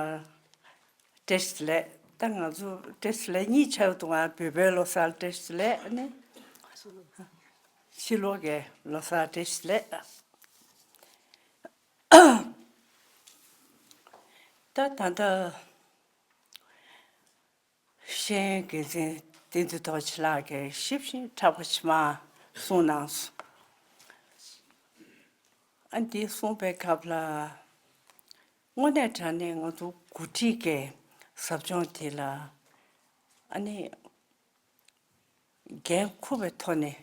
བཀྲ་ཤིས་བདེ་ལེགས། ད་ང་ཚོ་བཀྲ་ཤིས་བདེ་ལེགས་གཉིས་ཆར་འདུག་ག་བོད་པའི་ལོ་གསར་བཀྲ་ཤིས་བདེ་ལེགས་ནི་ཕྱི་ལོགས་ཀྱི་ལོ་གསར་བཀྲ་ཤིས་བདེ་ལེགས། ད་ད་ལྟ། ཤེས་ཡོན་འགན་འཛིན་བསྟན་འཛིན་རྡོ་རྗེ་ལགས་ཀྱིས་ཞིབ་ཅིང་ཕྲ་བ་ཅིག་མར་གསུངས་གནང་སོང་། ཨ་འདི་གསུངས་པའི་སྐབས་ལ་དངོས་གནས་དྲང་གནས་ང་ཚོ་འགོ་ཁྲིད་ཀྱི་ཟབ་སྦྱོང་དེ་ལ་ཨ་ནི་འགན་འཁུར་བའི་ཐོག་ནས་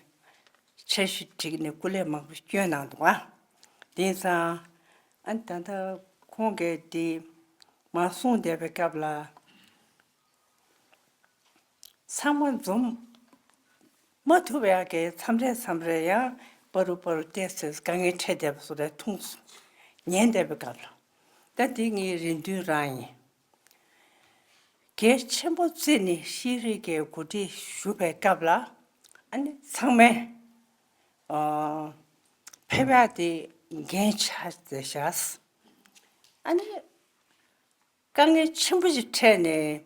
འཆར་གཞི་བསྒྲིགས་ནས་སྐུ་ལས་མང་པོ་བསྐྱོན་གནང་འདུག་ཨ་དེང་སང་ཨ་ནི་ད་ལྟ་ཁོང་གིས་འདི་མར་གསུངས་བསྡད་པའི་སྐབས་ལ། ཚང་མ་འཛོམས་མ་ཐུབ་ཡག་གི་མཚམས་རེ་མཚམས་རེ་ཡང་པ་རུ་པ་རུ་བལྟས་ཚེ་དཀའ་ངལ་འཕྲད་བསྡད་པ་བཟོ་འདྲ་མཐོང་སོང་། ཉན་བསྡད་པའི་སྐབས་ལ། ད་འདི་ངའི་རེ་འདུན་རང་ཡིན། གལ་ཆེན་པོ་བརྩིས་ནས་ཤེས་རིག་གི་འགོ་ཁྲིད་ཞུ་བའི་སྐབས་ལ་ཨ་ནི་ཚང་མས་ཨ་ཕེབས་ཡག་དེ་འགན་ཆགས་བསྡད་ཤག་ཨ་ནི། དཀའ་ངལ་ཆེན་པོ་ཞིག་འཕྲད་ནས་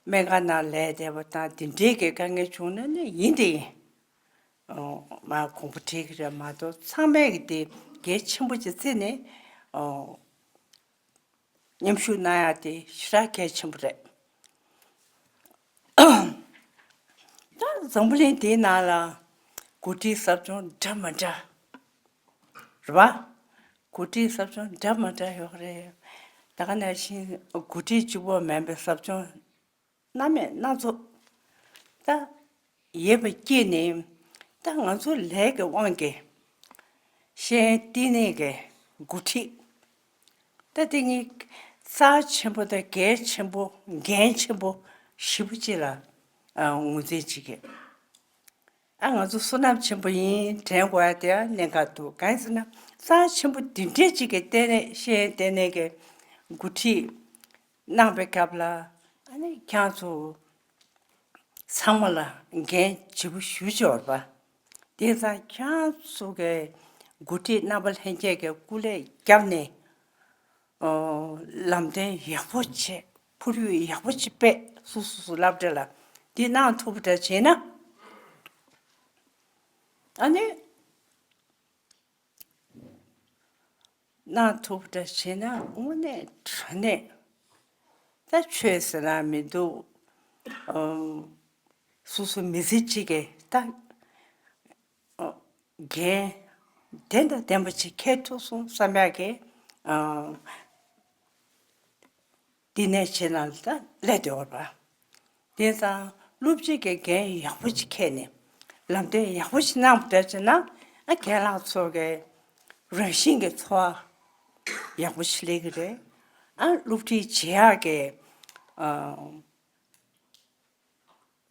སྨན་ཁང་ནང་ལས་བསྡད་པ་དང་དེ་འདྲའི་གི་དཀའ་ངལ་བྱུང་ན་ནི་ཡིན་དེ་ཡིན། ཨོ། མ་གོང་བུ་བྲིས་ཀྱི་རེད་མ་གཏོགས་ཚང་མས་ཀྱི་དེ་གལ་ཆེན་པོ་ཅིག་བརྩིས་ནས། ཨོ། མཉམ་ཞུགས་གནང་ཡག་དེ་ཞེ་དྲག་གལ་ཆེན་པོ་རེད། ད་འཛམ་བུ་གླིང་འདིའི་ནང་ལ་འགོ་ཁྲིད་ཟབ་སྦྱོང་འདྲ་མི་འདྲ་རེད་བ། འགོ་ཁྲིད་ཟབ་སྦྱོང་འདྲ་མི་འདྲ་ཡོད་རེད། ད་ག་ནང་བཞིན་འགོ་ཁྲིད་གཅིག་པོ་མིན་པའི་ཟབ་སྦྱོང་སྣ་མེད་སྣ་ཚོགས་ད་ཡོད་པ་སྐྱེས་ནས། ད་ང་ཚོ་ལས་ཀྱི་དབང་གིས་ཤེས་ཡོན་བསྟི་གནས་ཀྱི་འགོ་ཁྲིད་ད་དེ་ངས་རྩ་ཆེན་པོ་དང་གལ་ཆེན་པོ་འགན་ཆེན་པོ་ཞེ་པོ་ཅིག་ལ་ཨ་ངོས་འཛིན་བྱེད་ཀྱི། ཨ་ང་ཚོ་བསོད་ནམས་ཆེན་པོ་ཡིན་དྲན་དགོས་ཡ་དེ་ཡང་གནད་འགག་འདུག་གང་ཡིན་ཟེར་ན་རྩ་ཆེན་པོ་འདི་འདྲས་ཅིག་གི་ལྟེ་གནས་ཤེས་ཡོན་ལྟེ་གནས་ཀྱི་འགོ་ཁྲིད་གནང་པའི་སྐབས་ལ། ཨ་ནི་ཁྱེད་ཚོ་ཚང་མ་ལ་འགན་ལྗིད་པོ་ཞེ་པོ་ཅིག་ཡོད་རེད་པ། དེ་ཙང་ཁྱེད་ཚོ་གི་འགོ་ཁྲིད་རྣམ་པ་ལྷན་རྒྱས་ཀྱི་སྐུ་ལས་བརྒྱབ་ནས། ཨོ། ལམ་སྟོན་ཡག་པོ་བྱས། ཁོར་ཡུག་ཡག་པོ་ཅིག་སྤེལ། སོ་སོ་སོ་སློབ་གྲྭ་ལ་འདི་གནང་ཐུབ་པ་འདྲ་བྱས་ན། ཨ་ནི་གནང་ཐུབ་པ་འདྲ་བྱས་ན་དངོས་གནས་དྲང་གནས་ད་ཆོས་ཟེར་ན་མི་འདུག་ཨོ། སོ་སོ་མི་ཚེ་གཅིག་གི་ད་འགན་དེ་དང་ལྡན་པ་ཅིག་འཁྱེར་ཐུབ་སོང་བསམ་ཡག་གི། ཨ། འདི་ནས་བྱེད་ན་ད་སླེབས་དེ་འོར་བ། དེ་ཙང་སློབ་སྤྱི་གི་འགན་ཡག་པོ་ཅིག་འཁྱེར་ནས་ལམ་སྟོན་ཡག་པོ་ཅིག་གནང་བ་འདྲ་བྱས་ན། ཨ་རྒན་ལགས་ཚོ་གི་རང་བཞིན་གྱི་འཚོ་བ་ཡག་པོ་ཞིག་སླེབས་ཀྱི་རེད། ཨ་སློབ་ཁྲིད་བྱེད་ཡག་གི་ཨ།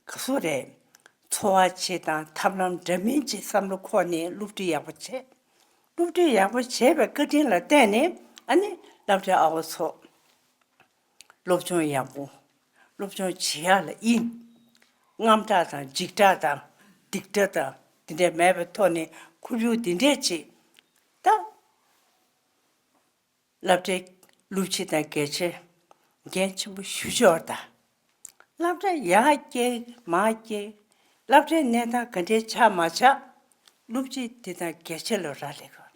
ག་སུ་རེད། འཚོ་བ་བྱེད་དང་ཐབས་ལམ་འདྲ་མིན་གྱི་བསམ་བློ་འཁོར་ནས་སློབ་ཁྲིད་ཡག་པོ་བྱས། སློབ་ཁྲིད་ཡག་པོ་བྱས་པའི་བཀའ་དྲིན་ལ་བརྟེན་ནས་ཨ་ནི་སློབ་གྲྭའི་ཨ་བ་ཚོ་སློབ་སྦྱོང་ཡག་པོ། སློབ་སྦྱོང་བྱེད་ཡག་ལ་དབྱིངས། དངངས་སྐྲག་དང་འཇིགས་སྐྲག་དང་སྡིག་སྒྲ་དང་དེ་འདྲ་མེད་པའི་ཐོག་ནས་ཁོར་ཡུག་འདི་འདྲས་ཅིག་ད། སློབ་གྲྭའི་སློབ་སྤྱི་དང་དགེ་ཆེ་འགན་ཆེན་པོ་ཞེ་པོ་ཅིག་ཡོད་རེད་ད། སློབ་གྲྭ་ཡར་སྐྱེལ་མར་སྐྱེལ། སློབ་གྲྭའི་གནས་སྟངས་ག་འདྲའི་ཆགས་མ་ཆགས་སློབ་སྤྱི་དེ་དང་དགེ་ཆེ་ལ་རག་ལས་དགོས།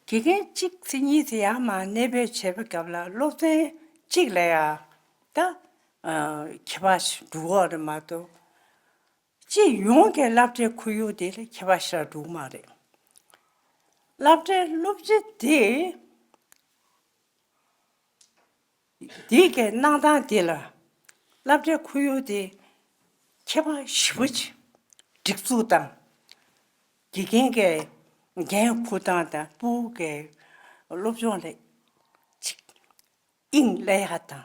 དགེ་རྒན་གཅིག་ཚེ་གཉིས་ཚེ་ཡར་མར་གནས་སྤོས་བྱེད་པའི་སྐབས་ལ་སློབ་ཚན་གཅིག་ལ་ཡང་ད་ཨ་ཁྱད་པར་ཞིག་འགྲོ་གི་ཡོད་རེད་མ་གཏོགས། སྤྱི་ཡོངས་ཀྱི་སློབ་གྲྭའི་ཁོར་ཡུག་དེ་ལ་ཁྱད་པར་ཞེ་དྲག་འགྲོ་གི་མ་རེད། སློབ་གྲྭའི་སློབ་སྤྱི་དེ་དེ་གའི་གནང་སྟངས་དེ་ལ་སློབ་གྲྭའི་ཁོར་ཡུག་དེ་ཁྱད་པར་ཞེ་པོ་ཅིག་སྒྲིག་འཛུགས་དང་དགེ་རྒན་གྱི་འགན་འཁུར་སྟངས་དང་ཕྲུ་གུ་གི་སློབ་སྦྱོང་ལ་ཅིག་དབྱིངས་སླེབས་ཡག་དང་།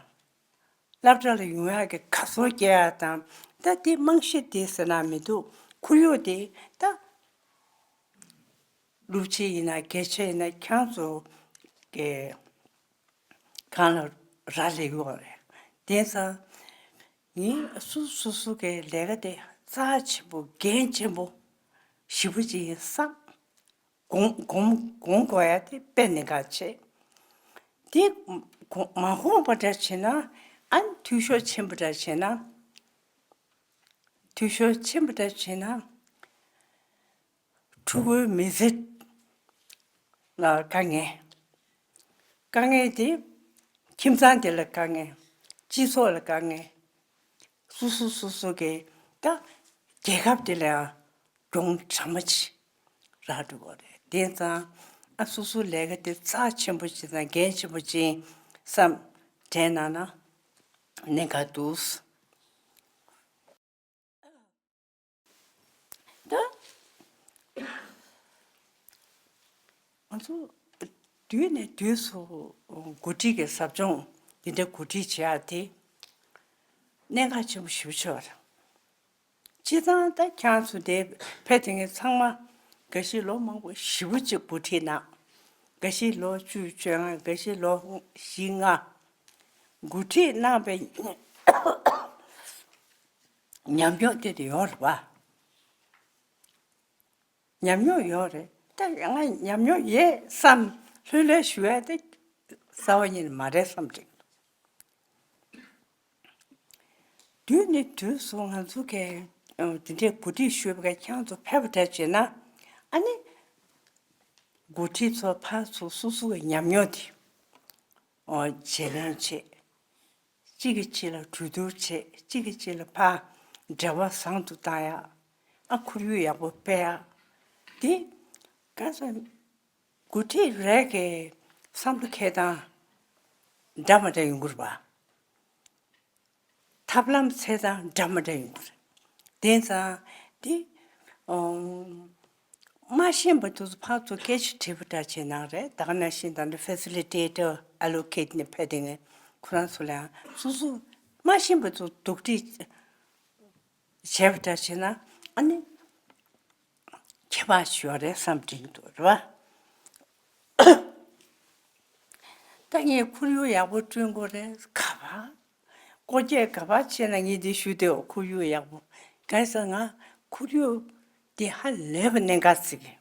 སློབ་གྲྭ་ལ་ཡོང་ཡག་གི་དགའ་ཚོར་སྐྱེ་ཡག་དང་། ད་དེ་རྨང་གཞི་དེ་ཟེར་ན་མི་འདུག་ཁོར་ཡུག་དེ་ད་སློབ་སྤྱི་ཡིན་ན་དགེ་ཆེ་ཡིན་ན་ཁྱེད་ཚོ་གི་གང་ལ་རག་ལས་ཡོད་རེད། དེ་ཙང་ངས་སོ་སོ་སོ་གི་ལས་ཀ་དེ་རྩ་ཆེན་པོ་འགན་ཆེན་པོ་ཞེ་པོ་ཅིག་ཡིན་བསམ། གོང་གོང་གོང་དགོས་ཡ་དེ་དཔེ་གནད་འགག་ཆེ། དེ་གོང་མ་གོང་པ་འདྲ་བྱས་ན། ཨ་ནི་འཐུས་ཤོར་ཆེན་པོ་འདྲ་བྱས་ན། འཐུས་ཤོར་ཆེན་པོ་འདྲ་བྱས་ན། ཕྲུ་གུའི་མི་ཚེ་ལ་དཀའ་ངལ། དཀའ་ངལ་དེ་ཁྱིམ་ཚང་དེ་ལ་དཀའ་ངལ། སྤྱི་ཚོགས་ལ་དཀའ་ངལ། སོ་སོ་སོ་སོ་གི་ད་རྒྱལ་ཁབ་དེ་ལ་ཡང་གྱོང་དྲག་མོ་ཅིག་རག་འགྲོ་གི་རེད། དེ་ཙང་ཨ་སོ་སོ་ལས་ཀ་དེ་རྩ་ཆེན་པོ་ཅིག་དང་འགན་ཆེན་པོ་ཅིག་བསམ་དྲན་གནང་ན་གནད་འགག་འདུག་ད་ང་ཚོ་དུས་ནས་དུས་སུ་འགོ་ཁྲིད་ཀྱི་ཟབ་སྦྱོང་འདི་འདྲ་འགོ་ཁྲིད་བྱེད་ཡག་དེ་གནད་འགག་ཆེན་པོ་ཞེ་པོ་ཅིག་ཡོད་རེད། སྤྱིར་བཏང་ད་ཁྱེད་ཚོ་དེ་ཕལ་དེ་ངས་ཚང་མ་འགའ་ཞིག་ལོ་མང་པོ་ཞེ་པོ་ཅིག་འགོ་ཁྲིད་གནང་། འགའ་ཞིག་ལོ་བཅུ་བཅོ་ལྔ། འགའ་ཞིག་ལོ་བཞི་ལྔ་འགོ་ཁྲིད་གནང་པའི་ཉམས་མྱོང་དེ་དེ་ཡོད་རེད་པ། ཉམས་མྱོང་ཡོད་རེད། ད་ང་ཉམས་མྱོང་ཡོད་བསམ་ལྷོད་ལྷོད་ཞུ་ཡ་དེ་རྩ་བ་ཉིད་ནས་མ་རེད་བསམ་གྱི། དུས་ནས་དུས་སུ་ང་ཚོ་གི་ཨ་དེ་འདྲའི་གོ་སྒྲིག་ཞུས་པ་གི་ཁྱེད་ཚོ་ཕེབས་པ་འདྲ་བྱས་ན། ཨ་ནི་གོ་སྒྲིག་ཚོ་ཕར་ཚུར་སོ་སོ་གི་ཉམས་མྱོང་དེ་ཨོ་བརྗེ་ལེན་བྱེད། གཅིག་གིས་གཅིག་ལ་གྲོས་བསྡུར་བྱེད། གཅིག་གིས་གཅིག་ལ་ཕར་འབྲེལ་བ་བཟང་དུ་བཏང་ཡ། ཨ་ཁོར་ཡུག་ཡག་པོ་སྤེལ་ཡ། དེ་ག་ཚོད་འགོ་ཁྲིད་རེ་གི་བསམ་བློ་འཁྱེར་སྟངས་འདྲ་མ་འདྲ་ཡོང་གི་རེད་པ། ཐབས་ལམ་འཚོལ་སྟངས་འདྲ་མ་འདྲ་ཡོང་གི་རེད། དེ་ཙང་དེ་ཨོ་མ་ཤེས་པ་དེ་ཚོ་ཕར་ཚུར་སྐད་ཆ་དྲིས་པ་འདྲ་བྱས་ན་རེད། ད་ག་ནང་བཞིན་ད་ནི་ཕེ་སི་ལི་ཊེ་ཊར་ཨེ་ལོ་ཀེ་ཊི་ནས་ཕེབས་དེ་ངས་ཁོ་རང་ཚོ་ལ་ཡང་སོ་སོ་མ་ཤེས་པ་ཚོ་དོགས་འདྲི་བྱས་པ་འདྲ་བྱས་ན་ཨ་ནི་ཁྱད་པར་ཞིག་ཡོད་རེད་བསམ་དྲན་གྱི་འདུག་རེད་བ། ད་ངས་ཁོར་ཡུག་ཡག་པོ་བསྐྲུན་དགོས་རེད། ག་པར་སྐོར་སྐྱོད་ག་པར་བྱས་ན་ངས་འདི་ཞུ་བདེའོ། ཁོར་ཡུག་ཡག་པོ་གང་ཟེར་ང་ཁོར་ཡུག་འདི་ཧ་ལས་པ་གནད་འགག་ཅིག་ཡིན།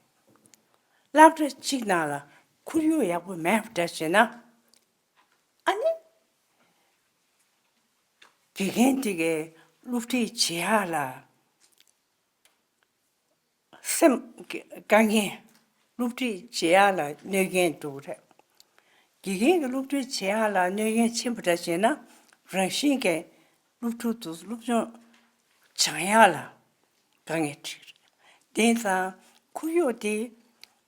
སློབ་གྲྭ་གཅིག་ནང་ལ་ཁོར་ཡུག་ཡག་པོ་མེད་པ་འདྲ་བྱས་ན་ཨ་ནི་དགེ་རྒན་དེ་གའི་སློབ་ཁྲིད་བྱེད་ཡག་ལ་སེམས་དཀའ་ངལ། སློབ་ཁྲིད་བྱེད་ཡག་ལ་གནོད་སྐྱོན་འགྲོ་གི་རེད། དགེ་རྒན་གྱི་སློབ་ཁྲིད་བྱེད་ཡག་ལ་གནོད་སྐྱོན་ཆེན་པོ་འདྲ་བྱས་ན་རང་བཞིན་གྱི་སློབ་ཕྲུག་ཚོ་སློབ་སྦྱོང་སྦྱང་ཡག་ལ་དཀའ་ངལ་འཕྲད་ཀྱི་རེད། དེ་ཙང་ཁོར་ཡུག་དེ་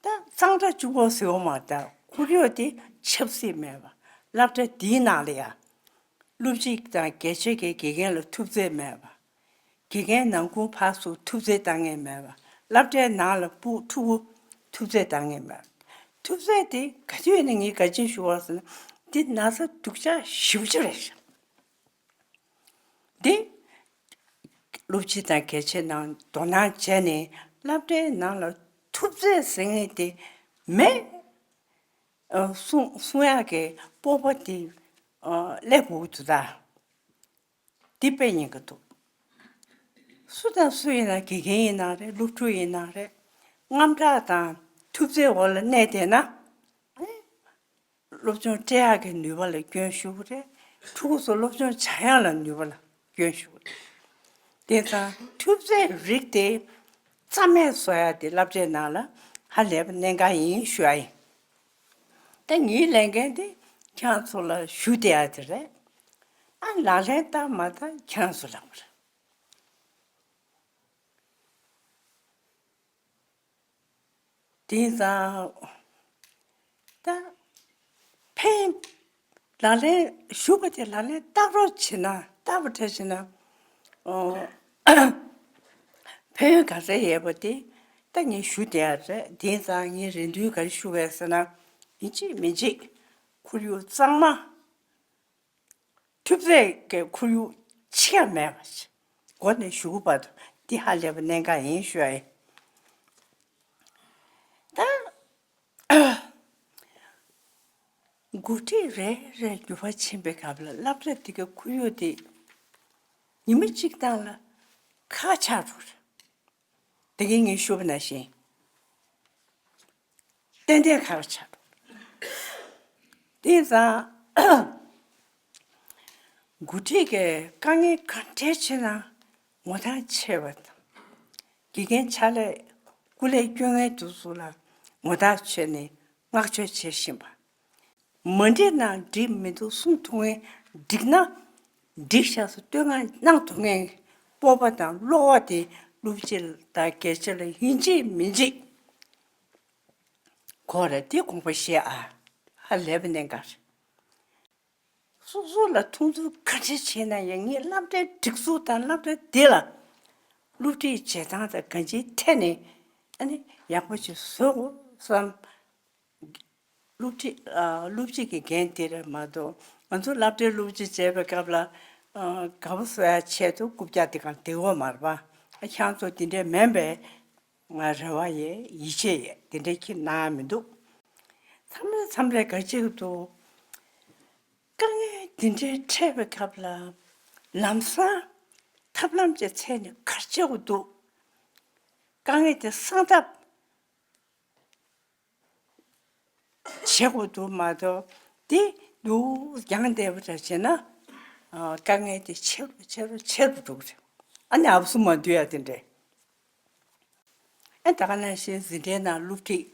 ད་གཙང་སྦྲ་བཅུག་དགོས་ཟེར་བ་མ་གཏོགས་ཁོར་ཡུག་དེ་ཆབ་སྲིད་མེད་པ། སློབ་གྲྭ་དེའི་ནང་ལ་ཡང་སློབ་སྤྱི་དང་དགེ་ཆེ་གི་དགེ་རྒན་ལ་ཐུབ་ཚོད་མེད་པ། དགེ་རྒན་ནང་ཁུལ་ཕར་ཚུར་ཐུབ་ཚོད་བཏང་མཁན་མེད་པ། སློབ་གྲྭའི་ནང་ལ་སྤུ་ཕྲུ་གུ་ཐུབ་ཚོད་བཏང་མཁན་མེད་པ། ཐུབ་ཚོད་དེ་ག་དུས་ནས་ངས་ག་ཅི་ཞུ་བ་ཟེར་ན་འདི་ན་ཚ་སྡུག་ཅག་ཞེ་པོ་ཅིག་རེད་ཤག་འདི་སློབ་སྤྱི་དང་དགེ་ཆེ་ནང་དོ་སྣང་བྱས་ནས་སློབ་གྲྭའི་ནང་ལ་ཐུབ་ཚོད་ཟེར་མཁན་དེ་མེད། ཨ་གསུང་གསུང་ཡག་གི་སྤོབས་པ་དེ་ཨ་སླེབས་འོང་གི་འདུག་ད། འདི་དཔེ་ཉེན་ཁ་འདུག་སུ་དང་སུ་ཡིན་ན་དགེ་རྒན་ཡིན་ན་རེད། སློབ་ཕྲུག་ཡིན་ན་རེད། དངངས་སྐྲག་དང་ཐུབ་ཚོད་འོག་ལ་གནས་བསྡད་ན་ཨེ་སློབ་སྦྱོང་སྤྲད་ཡག་གི་ནུས་པ་ལ་སྐྱོན་ཞུགས་རེད། ཕྲུ་གུ་ཚོ་སློབ་སྦྱོང་བྱ་ཡག་ལ་ནུས་པ་ལ་སྐྱོན་ཞུགས་རེད། དེ་ཙང་ཐུབ་ཚོད་རིགས་དེ་རྩ་མེད་བཟོ་ཡག་དེ་སློབ་གྲྭའི་ནང་ལ་ཧ་ལས་པ་གནད་འགག་ཡིན་ཞུ་ཡ་ཡིན། ད་ངའི་ལས་འགན་དེ་ཁྱེད་ཚོ་ལ་ཞུ་བསྡད་ཡ་དེ་རེད། ཨ་ལག་ལེན་བསྟར་མ་བསྟར་ཁྱེད་ཚོ་ལ་བར། དེང་སང་ད་ཕན་ལག་ལེན་ཞུ་བ་དེ་ལག་ལེན་བསྟར་རོགས་བྱེད་ན་བསྟར་བ་འདྲ་བྱེད་ན་ཨོ་ཕན་ཡོན་ག་ཚད་ཡོད་པ་དེ་ད་ངས་ཞུ་བསྡད་ཡ་རེད། དེང་སང་ངས་རེ་འདུན་ག་རེ་ཞུ་བས་ཟེར་ན་ཡིན་གཅིག་མིན་གཅིག་ཁོར་ཡུག་གཙང་མ། ཐུབ་ཚད་ཀྱི་ཁོར་ཡུག་ཆེ་བ་མེད་པ་ཞིག་སྒོ་ནས་ཞུ་གི་བར་དུ་འདི་ཧ་ལས་པ་གནད་འགག་ཡིན་ཞུ་ཡ་ཡིན། ད་འགོ་ཁྲིད་རེ་རེ་འགྱུར་བ་ཕྱིན་པའི་སྐབས་ལ་སློབ་གྲྭ་འདི་གའི་ཁོར་ཡུག་དེ་ཉི་མ་གཅིག་སྟེང་ལ་ཁག་ཆགས་འགྲོ་རེད། དེ་གིན་ངས་ཞུས་པ་ནང་བཞིན། ཏན་ཏན་ཁག་ཆགས་འགྲོ། དེ་ཙང་འགོ་ཁྲིད་ཀྱི་དཀའ་ངལ་ག་འདྲས་ཆེ་ན་ངོ་ཐག་ཆོད་པ་དང་། དགེ་རྒན་ཕྱག་ལས་སྐུ་ལས་སྐྱོན་མཁན་དེ་ཚོ་ལ་ངོ་ཐག་ཆོད་ནས་བསྔགས་བརྗོད་བྱེད་བཞིན་པ། མ་འགྲིག་ན་འགྲིག་མི་འདུག་གསུང་ཐུབ་མཁན། འགྲིག་ན་འགྲིག་ཤག་ཟེར་བསྟོད་བསྔགས་གནང་ཐུབ་མཁན་སྤོབས་པ་དང་བློ་བ་དེ་སློབ་སྤྱི་དང་དགེ་ཆེ་ལ་ཡིན་གཅིག་མིན་གཅིག་དགོས་རེད། དེ་དགོངས་པ་བཞེས་ཨ། ཧ་ལས་པ་གནད་འགག་རེད། སོ་སོ་ལ་མཐོང་ཚུལ་ག་འདྲ་བྱས་ན་ཡང་ངས་སློབ་གྲྭའི་སྒྲིག་འཛུགས་དང་སློབ་གྲྭ་འདི་ལ་སློབ་ཁྲིད་བྱེད་སྟངས་དང་གང་ཅིའི་ཐད་ནས་ཨ་ནི་ཡག་པོ་ཞིག་བཟོ་དགོས་བསམ། སློབ་ཁྲིད་ཨ་སློབ་སྤྱི་གི་འགན་དེ་རེད་མ་གཏོགས་ང་ཚོ་སློབ་གྲྭའི་སློབ་སྤྱི་བྱས་པའི་སྐབས་ལ་ཨ་དགའ་པོ་བཟོ་ཡ་ཆེད་དུ་རྐུབ་བཀྱག་དེ་གང་བདེ་བོ་མ་རེད་པ། ཨ་ཁྱེད་ཚོ་དེ་འདྲས་མིན་པས་ང་རེ་བ་ཡོད། ཡིད་ཆེས་ཡོད། དེ་འདྲས་ཁྱེད་གནང་ཡ་མི་འདུག་མཚམས་རེ་མཚམས་རེ་ག་ཅིག་འདུག་དཀའ་ངལ་དེ་འདྲའི་འཕྲད་པའི་སྐབས་ལ་ལམ་སང་ཐབས་ལམ་གྱི་ཚད་ནས་ག་རེ་བྱེད་དགོས་འདུག་དཀའ་ངལ་དེ་སངས་ཐབས་བྱེད་དགོས་འདུག་མ་གཏོགས་དེ་འདུག་རྒྱང་བསྡད་པ་འདྲ་བྱས་ན་ དཀའ་ངལ་དེ་ཆེ་རུ་ཆེ་རུ་ཆེ་རུ་འགྲོ་གི་རེད། ཨ་ནི་ཨབ་སུ་མ་འདུས་ཡ་དེ་འདྲས། ཨ་ད་ག་ནང་བཞིན་འཛིན་གྲྭའི་ནང་སློབ་ཁྲིད།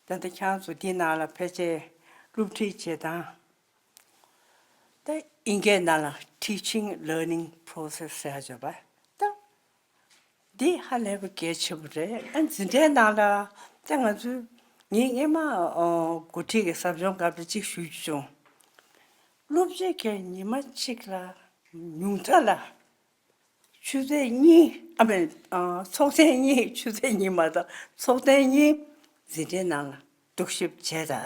ད་ལྟ་ཁྱེད་རང་ཚོ་འདི་ནང་ལ་ཕལ་ཆེར་སློབ་ཁྲིད་བྱེད་སྟངས། ད་ཨིན་སྐད་ནང་ལ་teaching learning process ཟེར་ཡ་བརྗོད་པ། ད་འདི་ཧ་ལས་པ་གལ་ཆེན་པོ་རེད། ཨ་འཛིན་གྲྭའི་ནང་ལ་ད་ང་ཚོའི་ངས་སྔས་མ་འགོ་ཁྲིད་ཀྱི་ཟབ་སྦྱོང་སྐབས་ལ་གཅིག་ཞུ་རྒྱུ་བྱུང་། སློབ་སྤྱི་གིས་ཉི་མ་གཅིག་ལ་ཉུང་མཐའ་ལ་ཆུ་ཚོད་གཉིས། ཨ་མེ། ཚོགས་ཐེངས་གཉིས། ཆུ་ཚོད་གཉིས་མ་གཏོགས་ཚོགས་ཐེངས་གཉིས་འཛིན་གྲྭའི་ནང་ལ་རྟོག་ཞིབ་བྱས་ད།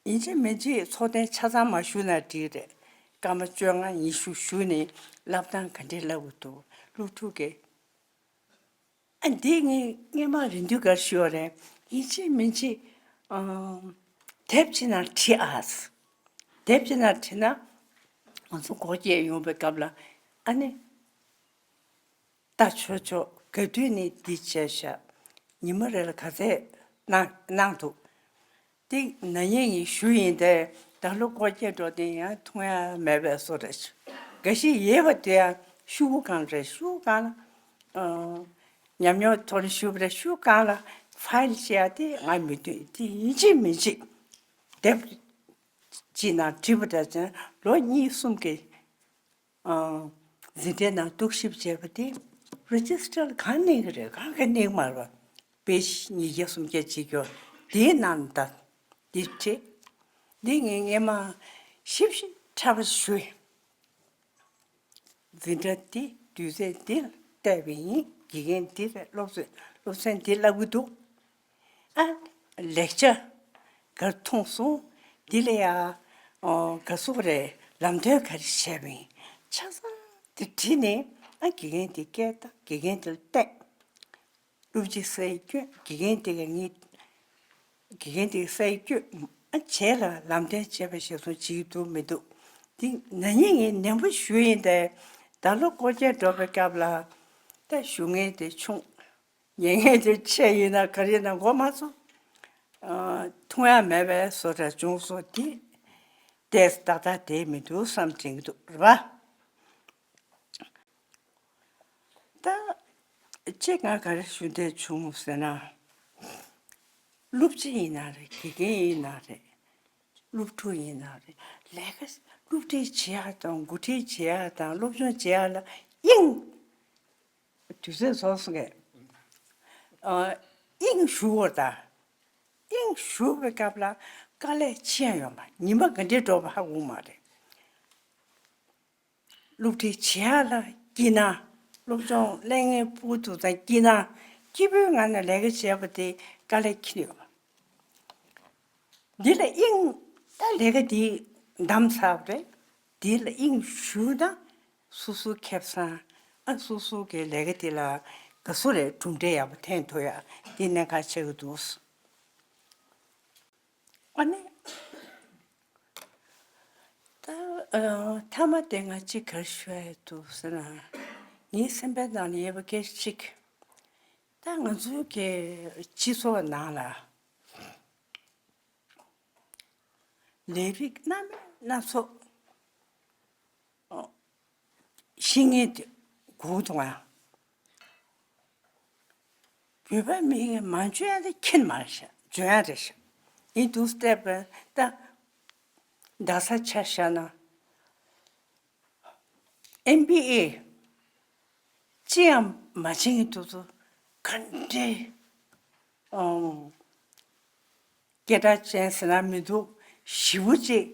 ཡིན་གཅིག་མིན་གཅིག་ཚོགས་ཐེངས་ཆ་ཚང་མ་ཞུགས་ན་འགྲིག་རེད། སྐར་མ་བཅོ་ལྔ་ཉི་ཤུ་ཞུགས་ནས་བསླབ་སྟངས་ག་འདྲས་བསླབ་དགོས་འདུག་སློབ་ཕྲུག་གིས། ཨ་འདི་ངས་སྔས་མ་རེ་འདུན་གར་ཞུ་བ་རེད། ཡིན་གཅིག་མིན་གཅིག་ཨམ། དེབ་ཅིག་ནང་བྲིས་ཨ། དེབ་ཅིག་ནང་བྲིས་ན་ང་ཚོ་སྒོ་འབྱེད་ཡོང་བའི་སྐབས་ལ་ཨ་ནི། ལྟ་ཆོག་ཆོག་ག་དུས་ནས་འདི་བྱས་ཤག་ཉི་མ་རེ་ལ་ག་ཚད་གནང་གནང་འདུག་དེ་ན་ནིང་ངས་ཞུས་ཡིན་ཏེ། ད་ལོ་སྒོ་འབྱེད་འགྲོ་དུས་ཡང་མཐོང་ཡ་མེད་པའི་བཟོ་འདྲ་ཞིག་འགའ་ཞིག་ཡོད་པ་དེ་ཡང་ཤོག་གུ་སྒང་རེད། ཤོག་གུ་སྒང་ལ་ཉམས་མྱོང་ཐོག་ནས་ཞུས་པ་རེད། ཤོག་གུ་སྒང་ལ་ཕའིལ་བྱེད་ཡ་དེ་ང་མི་འདུག་དེ་ཡིན་གཅིག་མིན་གཅིག་དེབ་ཅིག་ནང་བྲིས་པ་འདྲ་ཅན་ལོ་གཉིས་གསུམ་གྱི་འཛིན་གྲྭའི་ནང་རྟོག་ཞིབ་བྱས་པ་དེ་རེ་ཇི་སི་ཊར་གང་གནས་ཀྱི་རེད། གང་གི་གནས་ཀྱི་མ་རེད་པ། པེ་ཇི་ཉིས་བརྒྱ་སུམ་བརྒྱ་བྱེད་རྒྱུ་དེའི་ནང་ད་འདི་བྲིས། འདི་ངས་སྔས་མ་ཞིབ་ཞིབ་ཕྲ་བ་ཞུས། འཛིན་གྲྭ་འདི་དུས་ཚོད་འདི་ལ་བལྟས་པ་ཡིན། དགེ་རྒན་འདི་ལ་སློབ་ཚན་སློབ་ཚན་འདི་བསླབ་ཀྱི་འདུག་ཨ། ལེགས་ཆ་གར་མཐོང་སོང་། འདི་ལ་ཡ། ཨོ། ག་སུ་རེད། ལམ་སྟོན་ག་རེ་བྱས་པ་ཡིན། ཆ་ཚང་དེ་བྲིས་ནས་ཨ་དགེ་རྒན་དེ་སྐད་བཏང་། དགེ་རྒན་དེ་ལ་བསྟན། སློབ་སྤྱི་སའི་སྐྱོན། དགེ་རྒན་དེ་ག་ངས། དགེ་རྒན་དེ་ག་སའི་སྐྱོན། ཨ་བྱས་ལ་ལམ་སྟོན་བྱས་པ་ཞེས་སོང་བྱེད་ཀྱི་འདུག་མི་འདུག་དེ་ན་ནིང་ངས་ནན་པོ་ཞུས་ཡིན་ཏེ། ད་ལོ་སྒོ་འབྱེད་འགྲོ་བའི་སྐབས་ལ་ད་ཞུ་མཁན་དེ་ཆུང་། ཉན་མཁན་དེ་ཆེ་ཡིན་ན་ག་རེ་ཡིན་ན་མགོ་མ་ཚོས། ཨ། མཐོང་ཡ་མེད་པའི་བཟོ་འདྲ་བྱུང་སོང་། དེ་ཏོག་ཙམ་ཏག་ཏག་བསྡད་མི་འདུག་བསམ་དྲན་གྱི་འདུག་རེད་པ། ད་གཅིག་ང་ག་རེ་ཞུ་འདོད་བྱུང་ཟེར་ན། སློབ་སྤྱི་ཡིན་ན་རེད། དགེ་རྒན་ཡིན་ན་རེད། སློབ་ཕྲུག་ཡིན་ན་རེད། ལས་ཀ་སློབ་ཁྲིད་བྱེད་ཡ་དང་འགོ་ཁྲིད་བྱེད་ཡ་དང་སློབ་སྦྱོང་བྱེད་ཡ་ལ་དབྱིངས། དུས་ཚོད་རྫོགས་སོང་ངས། ཨ། དབྱིངས་ཞུ་བར་ད། དབྱིངས་ཞུ་བའི་སྐབས་ལ་དཀའ་ལས་ཆེ་ཡང་ཡོད་མ། ཉི་མ་ག་འདྲའི་འགྲོ་བ་ཧ་གོ་མ་རེད། སློབ་ཁྲིད་བྱེད་ཡ་ལ་སྐྱིད་ན། སློབ་སྦྱོང་ལས་ངན་ཕྲུ་གུ་ཚོ་དང་སྐྱིད་ན། སྐྱིད་པོའི་ངང་ནས་ལས་ཀ་བྱས་པ་དེ་དཀའ་ལས་ཁྱེར་ཡོད་མ། འདི་ལ་དབྱིངས། ད་ལས་ཀ་འདི་འདམ་ཚར་བ་རེད། འདི་ལ་དབྱིངས་ཞུགས་ན་སོ་སོ་ཁེ་བཟང་། ཨ། སོ་སོ་གི་ལས་ཀ་འདི་ལ་ག་སུ་རེད། གྲུབ་འབྲས་ཡག་པོ་འཐེན་ཐུབ་ཡ་འདི་གནད་འགག་ཆགས་ཀྱི་འདུག་ཨ་ནི། ད། ཨ། མཐའ་མ་དེ་ང་གཅིག་ག་རེ་ཞུ་ཡ་འདུག་ཟེར་ན། ངའི་སེམས་པའི་ནང་ལ་ཡོད་པ་སྐད་ཆ་གཅིག་ད་ང་ཚོའི་གི་སྤྱི་ཚོགས་ནང་ལ་ལས་རིགས་སྣ་མིན་སྣ་ཚོགས་ཤེས་མཁན་དེ་དགོས་འདུག་ཨ། བོད་པ་མི་ཡིས་མ་འཇོན་ཡ་དེ་ཁྱེད་མ་རེད་ཤག་འཇོན་ཡ་རེད་ཤག་ཡིན་འདུག་བལྟས་པས་ད་རྡ་ས་ཆ་བཞག་ན། ཨེམ་བི་ཨེ་ཅི་ཡང་མ་བྱེད་མཁན་དེ་ཚོ་ག་འདྲས། ཨང་། སྐད་གྲགས་ཅན་ཟེར་ན་མི་འདུག་ཞེ་པོ་ཅིག་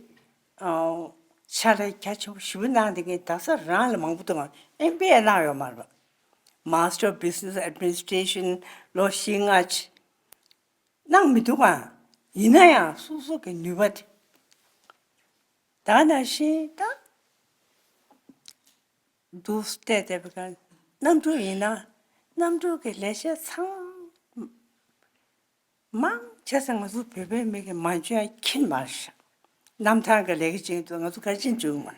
ཨང་། ཕྱག་ལས་རྒྱ་ཆེན་པོ་ཞེ་པོ་གནང་བསྡད་མཁན་རྡ་ས་རང་ལ་མང་པོ་འདུག་ཨེམ་བི་ཨེ་གནང་ཡོད་མ་རེད་པ། Master of Business Administration ལོ་བཞི་ལྔ་ཅིག་གནང་མི་འདུག་ཨ། ཡིན་ན་ཡང་སོ་སོ་གི་ནུས་པ་དེ། ད་ནང་བཞིན་ད་འདུག་བལྟས་བསྡད་པའི་སྒང་གནམ་གྲུ་ཡིན་ན་གནམ་གྲུ་གི་ལས་བྱེད་ཚང་མ་མང་ཆེ་ས་ང་ཚོ་བོད་པའི་མི་གི་མ་འཇོན་ཡ་ཁྱེད་མ་རེད་ཤག་གནམ་ཐང་གི་ལས་ཀ་བྱེད་མཁན་ཚོ་ང་ཚོ་ག་རེ་བྱེད་འཇུག་མ།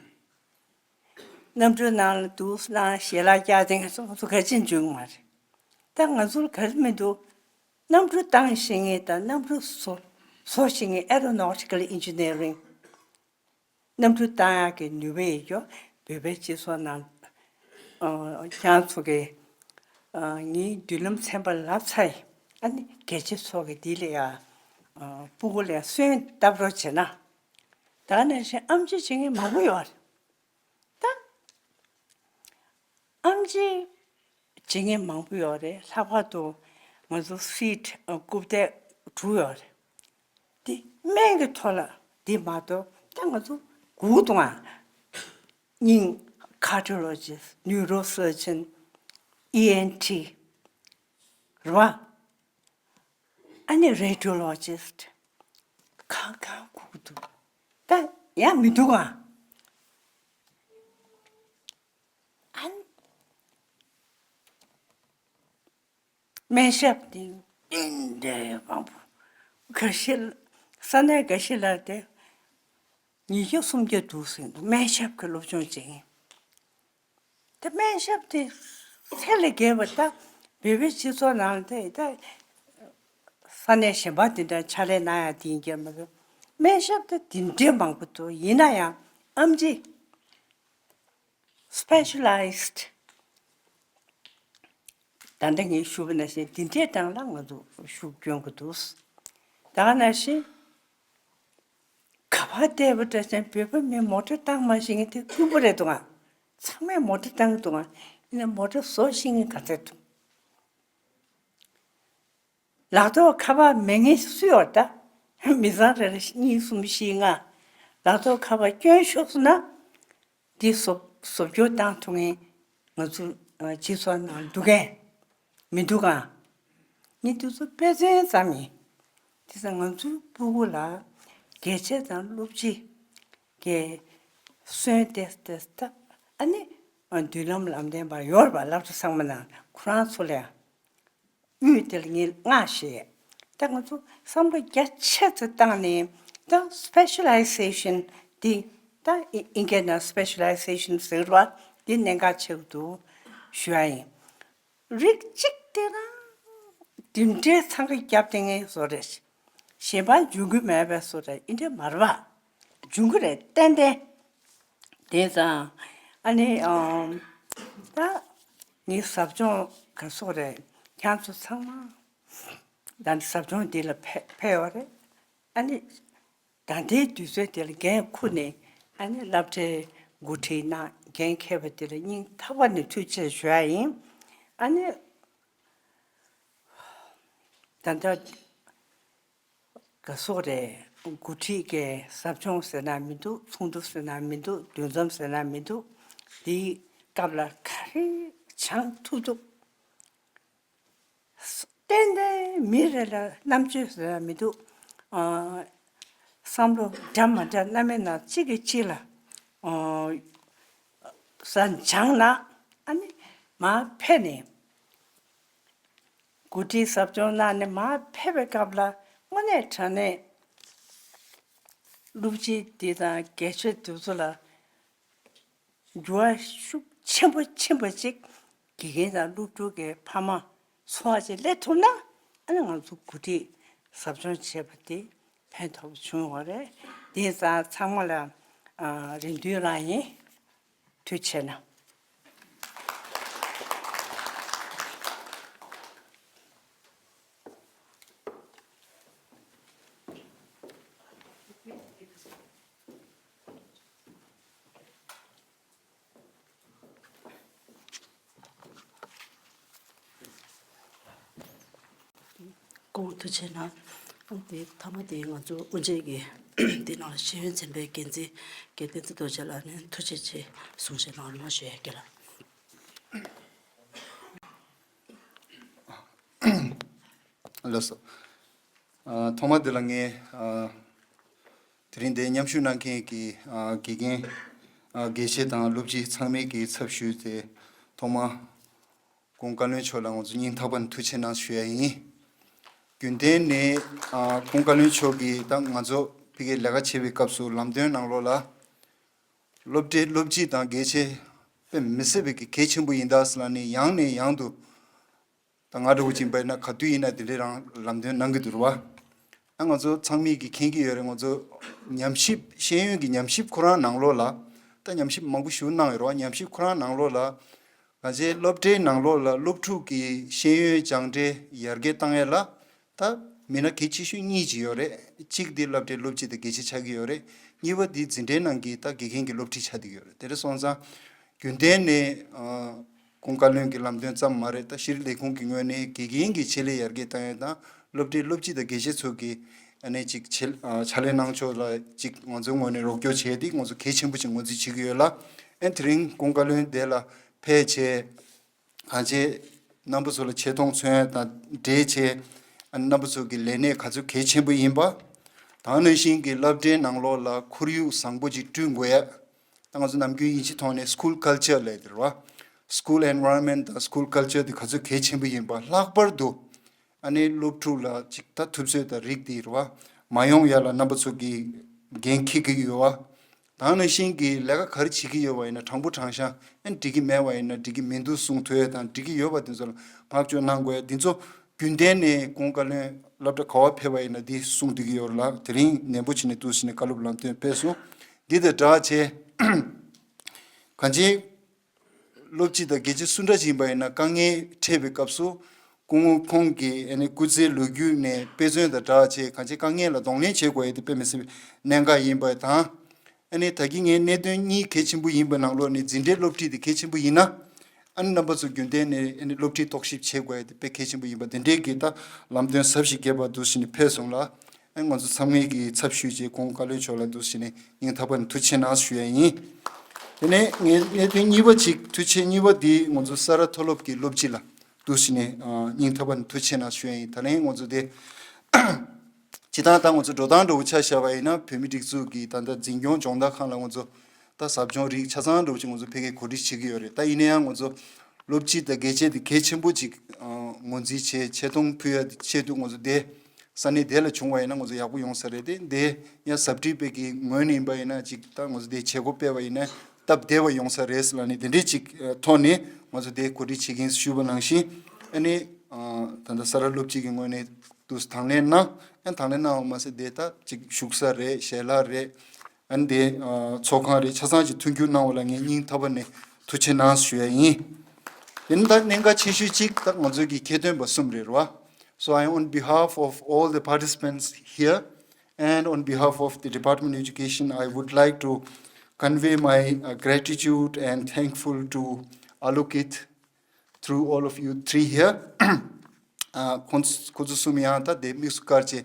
གནམ་གྲུ་ནང་ལ་འདུག་ལངས་ཞལ་ལག་བཀྱགས་དེ་ང་ཚོ་ང་ཚོ་ག་རེ་བྱེད་འཇུག་མ་རེད། ད་ང་ཚོར་ག་རེ་མི་འདུག་གནམ་གྲུ་བཏང་ཤེས་མཁན་དང་གནམ་གྲུ་བཟོ་བཟོ་ཤེས་མཁན། Aeronautical Engineering གནམ་གྲུ་བཏང་ཡག་གི་ནུས་པ་ཡོད་རྒྱུ་བོད་པའི་སྤྱི་ཚོགས་ནང་ཨ་ཁྱེད་ཚོ་གི་ཨ་ངའི་མདུན་ལམ་ཚན་པ་ལབ་ཚར་ཡིན། ཨ་ནི་རྒྱལ་སྤྱི་ཚོགས་ཀྱི་འདི་ལ་ཡ་ཨ་སྤུ་གུ་ལ་ཡ་སོན་བཏབ་རོགས་བྱེད་ན། ད་ག་ནང་བཞིན་ཨེམ་ཆི་བྱེད་མཁན་མང་པོ་ཡོད་རེད་ད། ཨེམ་ཆི་བྱེད་མཁན་མང་པོ་ཡོད་རེད། ལྷག་པར་དུ་ང་ཚོ་སིཊ་རྐུབ་སྟེགས་དྲུག་ཡོད་རེད། དེ་སྨན་གྱི་ཐོག་ལ་འདི་མ་གཏོགས་ད་ང་ཚོ་སྒུག་འདུག་ཨ། སྙིང་། cardiologist, neurosurgeon, ཨི་ཨེན་ཊི་རེད་བ། ཨ་ནི་radiologist། གང་གང་སྒུག་འདུག་ད་ཡང་མི་འདུག་ཨ། ཨ་ནི་སྨན་ཞབས་དེ་འདི་འདྲའི་མང་པོ། འགའ་ཤས་ས་གནས་འགའ་ཤས་ལ་དེ་ཉིས་བརྒྱ་སུམ་བརྒྱ་འདུག་ཟེར་འདུག་སྨན་ཞབས་ཀྱི་སློབ་སྦྱོང་བྱེད་མཁན། དེ་སྨན་ཞབས་དེ་ཚད་ལས་བརྒལ་བ་ད་བོད་པའི་སྤྱི་ཚོགས་ནང་དེ་ད་ས་གནས་གཞན་པ་དེ་འདྲ་ཕྱག་ལས་གནང་ཡ་དེ་ཡིན་གྱི་མ་གཏོགས་སྨན་ཞབས་དེ་དེ་འདྲའི་མང་པོ་འདུག་ཡིན་ན་ཡང་ཨེམ་ཆི་specialized། ད་ལྟ་ངས་ཞུས་པ་ནང་བཞིན་འདི་འདྲའི་སྒང་ལ་ང་ཚོ་ཤུགས་སྐྱོན་དགོས་འདུག་ད་ག་ནང་བཞིན་ག་པར་བལྟས་པ་འདྲ་ཅན་བོད་པ་མིས་མོ་ཊ་བཏང་མ་ཤེས་མཁན་དེ་དཀོན་པོ་རེད་འདུག་ཨ། ཚང་མས་མོ་ཊ་བཏང་གི་འདུག་ཨ། ཡིན་ན་མོ་ཊ་བཟོ་ཤེས་མཁན་ག་ཚད་འདུག་ལག་ཐོག་ཁ་པར་མེད་མཁན་སུ་ཡོད་ད། མི་ཚང་རེ་རེ་གཉིས་གསུམ་བཞི་ལྔ། ལག་ཐོག་ཁ་པར་སྐྱོན་ཤོར་སོང་ན། འདི་བཟོ་བཟོ་བཅོས་བཏང་ཐུབ་མཁན་ང་ཚོ་ཨ་སྤྱི་ཚོགས་ནང་འདུག་གས་མི་འདུག་ག་ངས་འདི་ཚོ་དཔེ་མཚོན་ཙམ་ཡིན། དེ་ཚོ་ང་ཚོའི་སྤུ་གུ་ལ་རྒྱལ་གཅེས་དང་སློབ་སྤྱི་གི་སོན་ཏེ་ཏེ་ཏ་ཨ་ནི་མདུན་ལམ་ལམ་སྟོན་པ་ཡོད་རེད་པ། སློབ་གྲྭ་ཚང་མ་ནང་ཁོ་རང་ཚོ་ལ་ཡང་དབུས་དེ་ལ་ངས་མངགས་བཞེས། ད་ང་ཚོ་བསམ་བློ་རྒྱ་ཆེ་ཙམ་བཏང་ནས་ད་སི་པེ་ཤ་ལའི་ཟེ་ཤན་འདི་ད་ཨི་ཨིན་སྐད་ནང་སི་པེ་ཤ་ལའི་ཟེ་ཤན་ཟེར་བ་འདི་གནད་འགག་ཆེ་གི་འདུག་ཞུ་ཡ་ཡིན། རིགས་གཅིག་དེ་རང་འདི་འདྲའི་འཚང་ཁ་བརྒྱབ་བསྡད་མཁན་བཟོ་རེད། གཞན་པ་འབྱུང་གི་མེད་པའི་བཟོ་རེད། ཨིན་འདྲ་མ་རེད་པ། འབྱུང་གི་རེད། ཏན་ཏན། དེ་ཙང་ཨ་ནི་ཨམ་ད་ངའི་ཟབ་སྦྱོང་ག་སོགས་རེད། ཁྱེད་ཚོ་ཚང་མ་ད་ནི་ཟབ་སྦྱོང་འདི་ལ་ཕེ་ཕེབས་ཡོད་རེད། ཨ་ནི་ད་ལྟའི་དུས་ཚོད་དེ་ལ་འགན་འཁུར་ནས་ཨ་ནི་སློབ་གྲྭའི་འགོ་ཁྲིད་གནང་འགན་འཁྱེར་བ་དེ་ལ་སྙིང་ཐག་པ་ནས་ཐུགས་རྗེ་ཆེ་ཞུ་ཡ་ཡིན། ཨ་ནི་ད་ལྟ་ག་སོགས་རེད། འགོ་ཁྲིད་ཀྱི་ཟབ་སྦྱོང་ཟེར་ན་མི་འདུག་ཚོགས་འདུ་ཟེར་ན་མི་འདུག་འདུ་འཛོམས་ཟེར་ན་མི་འདུག་འདིའི་སྐབས་ལ་ག་རེ་སྦྱང་ཐུབ་ཐུབ། ཏན་ཏན་མི་རེ་ལ་རྣམ་དཔྱོད་ཟེར་ན་མི་འདུག་ཨ་བསམ་བློ་འདྲ་མ་འདྲ་སྣ་མིན་ན་གཅིག་གིས་གཅིག་ལ་ཨ་ས་སྦྱངས་ན་ཨ་ནི་མར་ཕེབས་ནས། འགོ་ཁྲིད་ཟབ་སྦྱོང་གནང་ནས་མར་ཕེབས་པའི་སྐབས་ལ་དངོས་གནས་དྲང་གནས་སློབ་སྤྱི་འདི་དང་དགེ་ཆེ་འདི་ཚོ་ལ་འགྱུར་བ་ཤུགས་ཆེན་པོ་ཆེན་པོ་ཅིག་དགེ་རྒན་དང་སློབ་ཕྲུག་གི་ཕ་མ་ཚོ་བ་ཅིག་སླེབས་ཐུབ་ན་ཨ་ནི་ང་ཚོ་འགོ་ཁྲིད་ཟབ་སྦྱོང་བྱས་པ་དེ་ཕན་ཐོགས་པ་བྱུང་བ་རེད། དེ་ཙང་ཚང་མ་ལ་ཨ་རེ་འདུན་རང་ཡིན། ཐུགས་རྗེ་ཆེ་གནང་། སྐུ་ངོ་ཐུགས་རྗེ་གནང་། དེ་མཐའ་མ་དེ་ང་ཚོ་དབུ་འབྱེད་ཀྱི་དེ་ནང་ལ་ཤེས་ཡོན་ཚན་པའི་འགན་འཛིན་དགེ་བསྟན་འཛིན་རྡོ་རྗེ་ལགས་ནས་ཐུགས་རྗེ་ཆེ་གསུང་བཤད་གནང་རོགས་གནང་ཞུ་ཡ་སྐད་ལ། ལགས་སོ། ཨ་ཐོག་མ་དེ་ལ་ངས་ཨ་དེ་རིང་འདིར་མཉམ་ཞུགས་གནང་མཁན་གྱི་ཨ་དགེ་རྒན་ཨ་དགེ་བཤེས་དང་སློབ་སྤྱི་ཚང་མའི་གི་ཚབ་ཞུས་ཏེ་ཐོག་མ་༸གོང་བཀའ་བློན་མཆོག་ལ་ང་ཚོ་སྙིང་ཐག་པ་ནས་ཐུགས་རྗེ་གནང་ཞུ་ཡ་ཡིན། རྒྱུན་གཏན་ནས་ཨ་༸གོང་བཀའ་བློན་མཆོག་གིས་ད་ང་ཚོ་ཕ་གིར་ལས་ཀ་བྱེད་པའི་སྐབས་སུ་ལམ་སྟོན་ནང་ལོགས་ལ་སློབ་གྲྭའི་སློབ་སྤྱི་དང་དགེ་ཆེ་དཔེ་མི་སྲིད་པའི་གི་གལ་ཆེན་པོ་ཡིན་ད་ཟེར་ལབ་ནས་ཡང་ནས་ཡང་དུ་ད་ང་འདྲ་བོ་ཅིག་ཡིན་པ་ཡིན་ན་ག་དུས་ཡིན་ན་དེ་འདྲའི་རང་ལམ་སྟོན་གནང་གི་འདུག་རེད་བ། ང་ཚོ་ཚང་མས་ཀྱིས་མཁྱེན་གྱི་ཡོད་རེད། ང་ཚོ་ཉམས་ཞིབ་ཤེས་ཡོན་གྱི་ཉམས་ཞིབ་ཁོ་རང་ནང་ལོགས་ལ་ད་ཉམས་ཞིབ་མང་པོ་ཞིག་གནང་ཡོད་རེད་བ། ཉམས་ཞིབ་ཁོ་རང་ནང་ལོགས་ལ་གང་ཅི་སློབ་གྲྭའི་ནང་ལོགས་ལ་སློབ་ཕྲུག་གི་ཤེས་ཡོན་སྦྱང་འབྲས་ཡར་རྒྱས་བཏང་ཡས་ལ་ད་མི་སྣ་གལ་ཆེ་ཤོས་གཉིས་ཅིག་ཡོད་རེད། གཅིག་དེ་སློབ་གྲྭའི་སློབ་སྤྱི་དང་དགེ་ཆེ་ཆགས་ཀྱི་ཡོད་རེད། གཉིས་པ་དེ་འཛིན་གྲྭའི་ནང་གི་ད་དགེ་རྒན་གྱི་སློབ་ཁྲིད་ཆགས་བསྡད་ཀྱི་ཡོད་རེད། དེ་འདྲ་སོང་ཙང་རྒྱུན་གཏན་ནས་ཨ་ཀུན་བཀའ་བློན་གྱི་ལམ་སྟོན་ཙམ་མ་རེད། ད་ཤེས་རིག་ལས་ཁུངས་ཀྱི་ངོས་ནས་དགེ་རྒན་གྱི་ཆེད་ལས་ཡར་རྒྱས་བཏང་ཡས་དང་སློབ་གྲྭའི་སློབ་སྤྱི་དང་དགེ་ཆེ་ཚོ་གིས་ཨ་ནི་ཅིག་ཆེད་ཨ་ཕྱག་ལས་གནང་ཕྱོགས་ལ་ཅིག་ང་ཚོའི་ངོས་ནས་རོགས་སྐྱོར་བྱས་ཏེ་ང་ཚོ་གལ་ཆེན་པོ་ཅིག་ངོས་འཛིན་བྱེད་ཀྱི་ཡོད་ལ། ཨ་ནི་དེ་རིང་ཀུན་བཀའ་བློན་དེ་ལ་ཕེབས་བྱས། གང་ཅི་རྣམ་པ་ཚོ་ལ་ཆེ་མཐོང་མཚོན་ཡ་དང་འབྲེལ་བྱས། རྣམ་པ་ཚོ་གི་ལས་གནས་ག་ཚོད་གལ་ཆེན་པོ་ཡིན་པ། དེ་ནང་བཞིན་གྱི་སློབ་གྲྭའི་ནང་ལོགས་ལ་ཁོར་ཡུག་བཟང་པོ་ཅིག་བསྐྲུན་དགོས་ཡ། ད་ང་ཚོ་ནམ་རྒྱུན་དབྱིན་ཇིའི་ཐོག་ནས་school culture་ལབ་ཡ་དེ་རེད་བ། School environment་དང་school culture་དེ་ག་ཚོད་གལ་ཆེན་པོ་ཡིན་པ། ལྷག་པར་དུ་ཨ་ནི་སློབ་ཕྲུག་ལ་ཅིག་ད་ཐུབ་ཚོད་དང་རིགས་དེ་རེད་བ། མ་ཡོང་ཡ་ལ་རྣམ་པ་ཚོ་གིས་འགན་འཁྱེར་གྱི་ཡོད་བ། དེ་ནང་བཞིན་གྱི་ལས་ཀ་ག་རེ་བྱེད་ཀྱི་ཡོད་པ་ཡིན་ན་དྲང་པོ་དྲང་བཞག་ཨ་ནི་འགྲིག་གི་མེད་པ་ཡིན་ན་འགྲིག་གི་མི་འདུག་གསུང་ཐུབ་ཡ་དང་འགྲིག་གི་ཡོད་པ་དེ་ཚོ་ལ་བསྔགས་བརྗོད་གནང་དགོས་ཡ་འདི་ཚོ་རྒྱུན་གཏན་ནས་ཀུན་བཀའ་བློན་སློབ་གྲྭ་ག་པར་ཕེབས་པ་ཡིན་ན་འདི་གསུང་བསྡད་ཀྱི་ཡོད་རེད་ལ། དེ་རིང་ནན་པོ་བྱས་ནས་འདུག་སེ་ནས་བཀའ་སློབ་ལམ་སྟོན་ཕེབས་སོང་། འདི་དང་སྦྲགས་བྱས་གང་ཅི་སློབ་སྤྱི་དང་དགེ་ཆེ་སུ་འདྲ་ཞིག་ཡིན་པ་ཡིན་ན་དཀའ་ངལ་འཕྲད་པའི་སྐབས་སུ་སྐུ་ངོ་ཁོང་གི་ཨ་ནི་སྐུ་ཚེའི་ལོ་རྒྱུས་ནས་དཔེ་མཚོན་དང་སྦྲགས་བྱས་གང་ཅི་དཀའ་ངལ་ལ་གདོང་ལེན་བྱེད་དགོས་ཡ་དེ་དཔེ་མི་སྲིད་པའི་གནད་འགག་ཡིན་པ་དང་། ཨ་ནི་ད་གིན་ངས་གནད་དོན་གཉིས་གལ་ཆེན་པོ་ཡིན་པའི་ནང་ལོགས་ནས་འཛིན་གྲྭའི་སློབ་ཁྲིད་དེ་གལ་ཆེན་པོ་ཡིན་ན། ཨ་ནི་རྣམ་པ་ཚོ་རྒྱུན་གཏན་ནས་ཨ་ནི་སློབ་ཁྲིད་རྟོག་ཞིབ་བྱེད་དགོས་ཡ་དེ་དཔེ་གལ་ཆེན་པོ་ཡིན་པ་དེ་འདྲའི་གི་ད་ལམ་སྟོན་ཟབ་ཞིང་རྒྱས་པ་འདུག་སེ་ནས་ཕེབས་སོང་ལ། ཨ་ང་ཚོ་ཚང་མས་ཀྱི་ཚབ་ཞུས་བྱས་ཁོང་བཀའ་བློན་མཆོག་ལ་འདུག་སེ་ནས་སྙིང་ཐག་པ་ནས་ཐུགས་རྗེ་ཆེ་གནང་ཞུ་ཡ་ཡིན། དེ་ནས་ངས་གནད་དོན་གཉིས་པ་ཅིག་ཐུགས་ཆེ་གཉིས་པ་འདི་ང་ཚོ་ས་རཱ་མཐོ་སློབ་ཀྱི་སློབ་སྤྱི་ལ་འདུག་སེ་ནས་ཨ་སྙིང་ཐག་པ་ནས་ཐུགས་རྗེ་ཆེ་གནང་ཞུ་ཡ་ཡིན། ད་ལན་ང་ཚོ་དེ་སྤྱིར་བཏང་ད་ང་ཚོ་འགྲོ་སྟངས་འདྲ་བོ་ཆ་བཞག་པ་ཡིན་ན་བོད་མིའི་སྒྲིག་འཛུགས་ཀྱི་ད་ལྟ་འཛིན་སྐྱོང་སྦྱོང་བརྡར་ཁང་ལ་ང་ཚོ་ད་ཟབ་སྦྱོང་རིགས་ཆ་ཚང་འདྲ་བོ་ཅིག་ང་ཚོ་ཕ་གིར་གོ་སྒྲིག་བྱེད་ཀྱི་ཡོད་རེད། ད་ཡིན་ན་ཡང་ང་ཚོ་སློབ་སྤྱི་དང་དགེ་ཆེ་དེ་གལ་ཆེན་པོ་ཅིག་ཨ་ངོས་འཛིན་བྱས་ཆེ་མཐོང་ཕུལ་ཡ་ཆེད་དུ་ང་ཚོ་དེ་ས་གནས་དེ་ལ་བྱུང་བ་ཡིན་ན་ང་ཚོ་ཡག་པོ་ཡོང་ས་རེད། དེ་དེ་ཡང་ཟབ་ཁྲིད་པའི་གི་ངོས་ནས་ཡིན་པ་ཡིན་ན་ཅིག་ད་ང་ཚོ་དེ་བྱེད་སྒོ་སྤེལ་བ་ཡིན་ན་སྟབས་བདེ་བ་ཡོང་ས་རེད་ལབ་ནས་དེ་འདྲའི་ཅིག་ཐོག་ནས་ང་ཚོ་དེ་གོ་སྒྲིག་བྱེད་ཀྱིན་ཞུས་པ་ནང་བཞིན་ཨ་ནི་ད་ལྟ་ས་རཱ་སློབ་སྤྱི་གི་ངོས་ནས་དུ་དང་ལེན་གནང་། ཨ་དང་ལེན་གནང་བ་མ་ཟད་དེ་ད་ཅིག་བཞུགས་ས་རེད། ཞལ་ལག་རེད། ཨ་ནི་དེ་ཨ་ཚོགས་ཁང་རེད། ཆ་ཚང་ཅིག་མཐུན་འགྱུར་གནང་བ་ལ་ངས་སྙིང་ཐག་པ་ནས་ཐུགས་རྗེ་གནང་ཞུ་ཡ་ཡིན། དེ་ནི་ད་གནད་འགག་ཆེ་ཤོས་གཅིག་ད་ང་ཚོ་གི་ཁྱད་སྟོན་པ་གསུམ་རེད་བ། So I, on behalf of all the participants here and on behalf of the Department of Education, I would like to convey my uh, gratitude and thankful to Alokit through all of you three here. ཨ་ཁོང་ཁོང་ཚོ་གསུམ་ཡང་ད་དེ་དམིགས་སུ་བཀར་བྱས་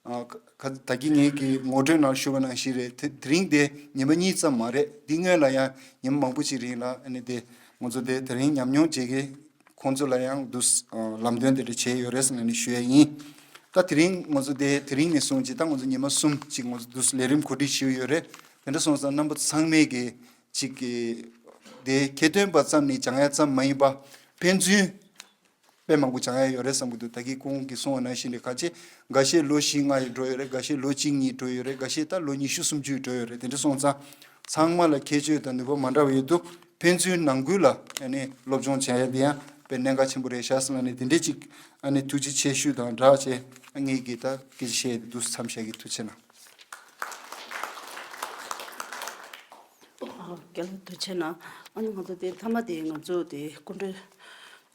ཨ་ཁ་ད་གིན་ངེད་ཀྱི་ངོ་སྤྲོད་ནང་ཞུ་བ་ནང་བཞིན་རེད། དེ་དེ་རིང་དེ་ཉི་མ་གཉིས་ཙམ་མ་རེད། འདི་སྔོན་ལ་ཡང་ཉི་མ་མང་པོ་ཅིག་རིང་ལ་ཨ་ནི་དེ་ང་ཚོ་དེ་དེ་རིང་ཉམས་མྱོང་བརྗེ་གི་ཁོང་ཚོ་ལ་ཡང་འདུག་ཨ་ལམ་སྟོན་དེ་འདྲ་བྱས་ཡོད་རེད་ཟེར་ནས་ཞུ་ཡ་ཡིན། ད་དེ་རིང་ང་ཚོ་དེ་དེ་རིང་ནས་བཟུང་ཅིག་ད་ང་ཚོ་ཉི་མ་གསུམ་ཅིག་ང་ཚོ་འདུག་ལས་རིམ་གོ་སྒྲིག་ཞུས་ཡོད་རེད། དེ་འདྲ་སོང་ཙང་རྣམ་པ་ཚང་མས་ཀྱི་ཅིག་གི་དེ་ཁྱད་སྟོན་པ་ཙམ་ནས་སྦྱང་ཡ་ཙམ་མ་ཡིན་པ་ཕན་ཚུན་དཔེ་མང་པོ་སྦྱང་ཡ་ཡོད་རེད་བསམ་གྱི་འདུག་ད་གིན་ཁོང་གིས་གསུངས་པ་ནང་བཞིན་རེད། ག་ཅི་འགའ་ཤས་ལོ་བཞི་ལྔ་ཡི་འགྲོ་ཡོད་རེད། འགའ་ཤས་ལོ་གཅིག་གཉིས་འགྲོ་ཡོད་རེད། འགའ་ཤས་ད་ལོ་ཉི་ཤུ་སུམ་ཅུ་ཡི་འགྲོ་ཡོད་རེད། དེ་འདྲ་སོང་ཙང་ཚང་མ་ལ་ཁྱད་ཆོས་དང་ནུས་པ་མ་འདྲ་བ་ཡོད་དུས་ཕན་ཚུན་ནང་ཁུལ་ལ་ཨ་ནི་སློབ་སྦྱོང་བྱ་ཡ་དེ་ཡང་དཔེ་གནད་འགག་ཆེན་པོ་རེད་ཤག་ཟེར་ལབ་ནས་དེ་འདྲས་ཅིག་ཨ་ནི་ཐུགས་རྗེ་ཆེ་ཞུ་དང་སྦྲགས་བྱས་ཨ་ངེད་ཀྱིས་ད་སྐད་ཆ་བཤད་ཡ་དེ་འདུག་མཚམས་བཞག་གི། ཐུགས་རྗེ་གནང་། ཨ་རྒན་ལགས་ཐུགས་རྗེ་གནང་། ཨ་ནི་ང་ཚོ་དེ་མཐའ་མ་དེ་ང་ཚོ་དེ་སྐུ་མགྲོན་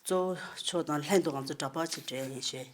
གཙོ་བོ་མཆོག་དང་ལྷན་དུ་ང་ཚོ་འདྲ་པར་ཅིག་སྤྲད་ཡིན་ཞེས།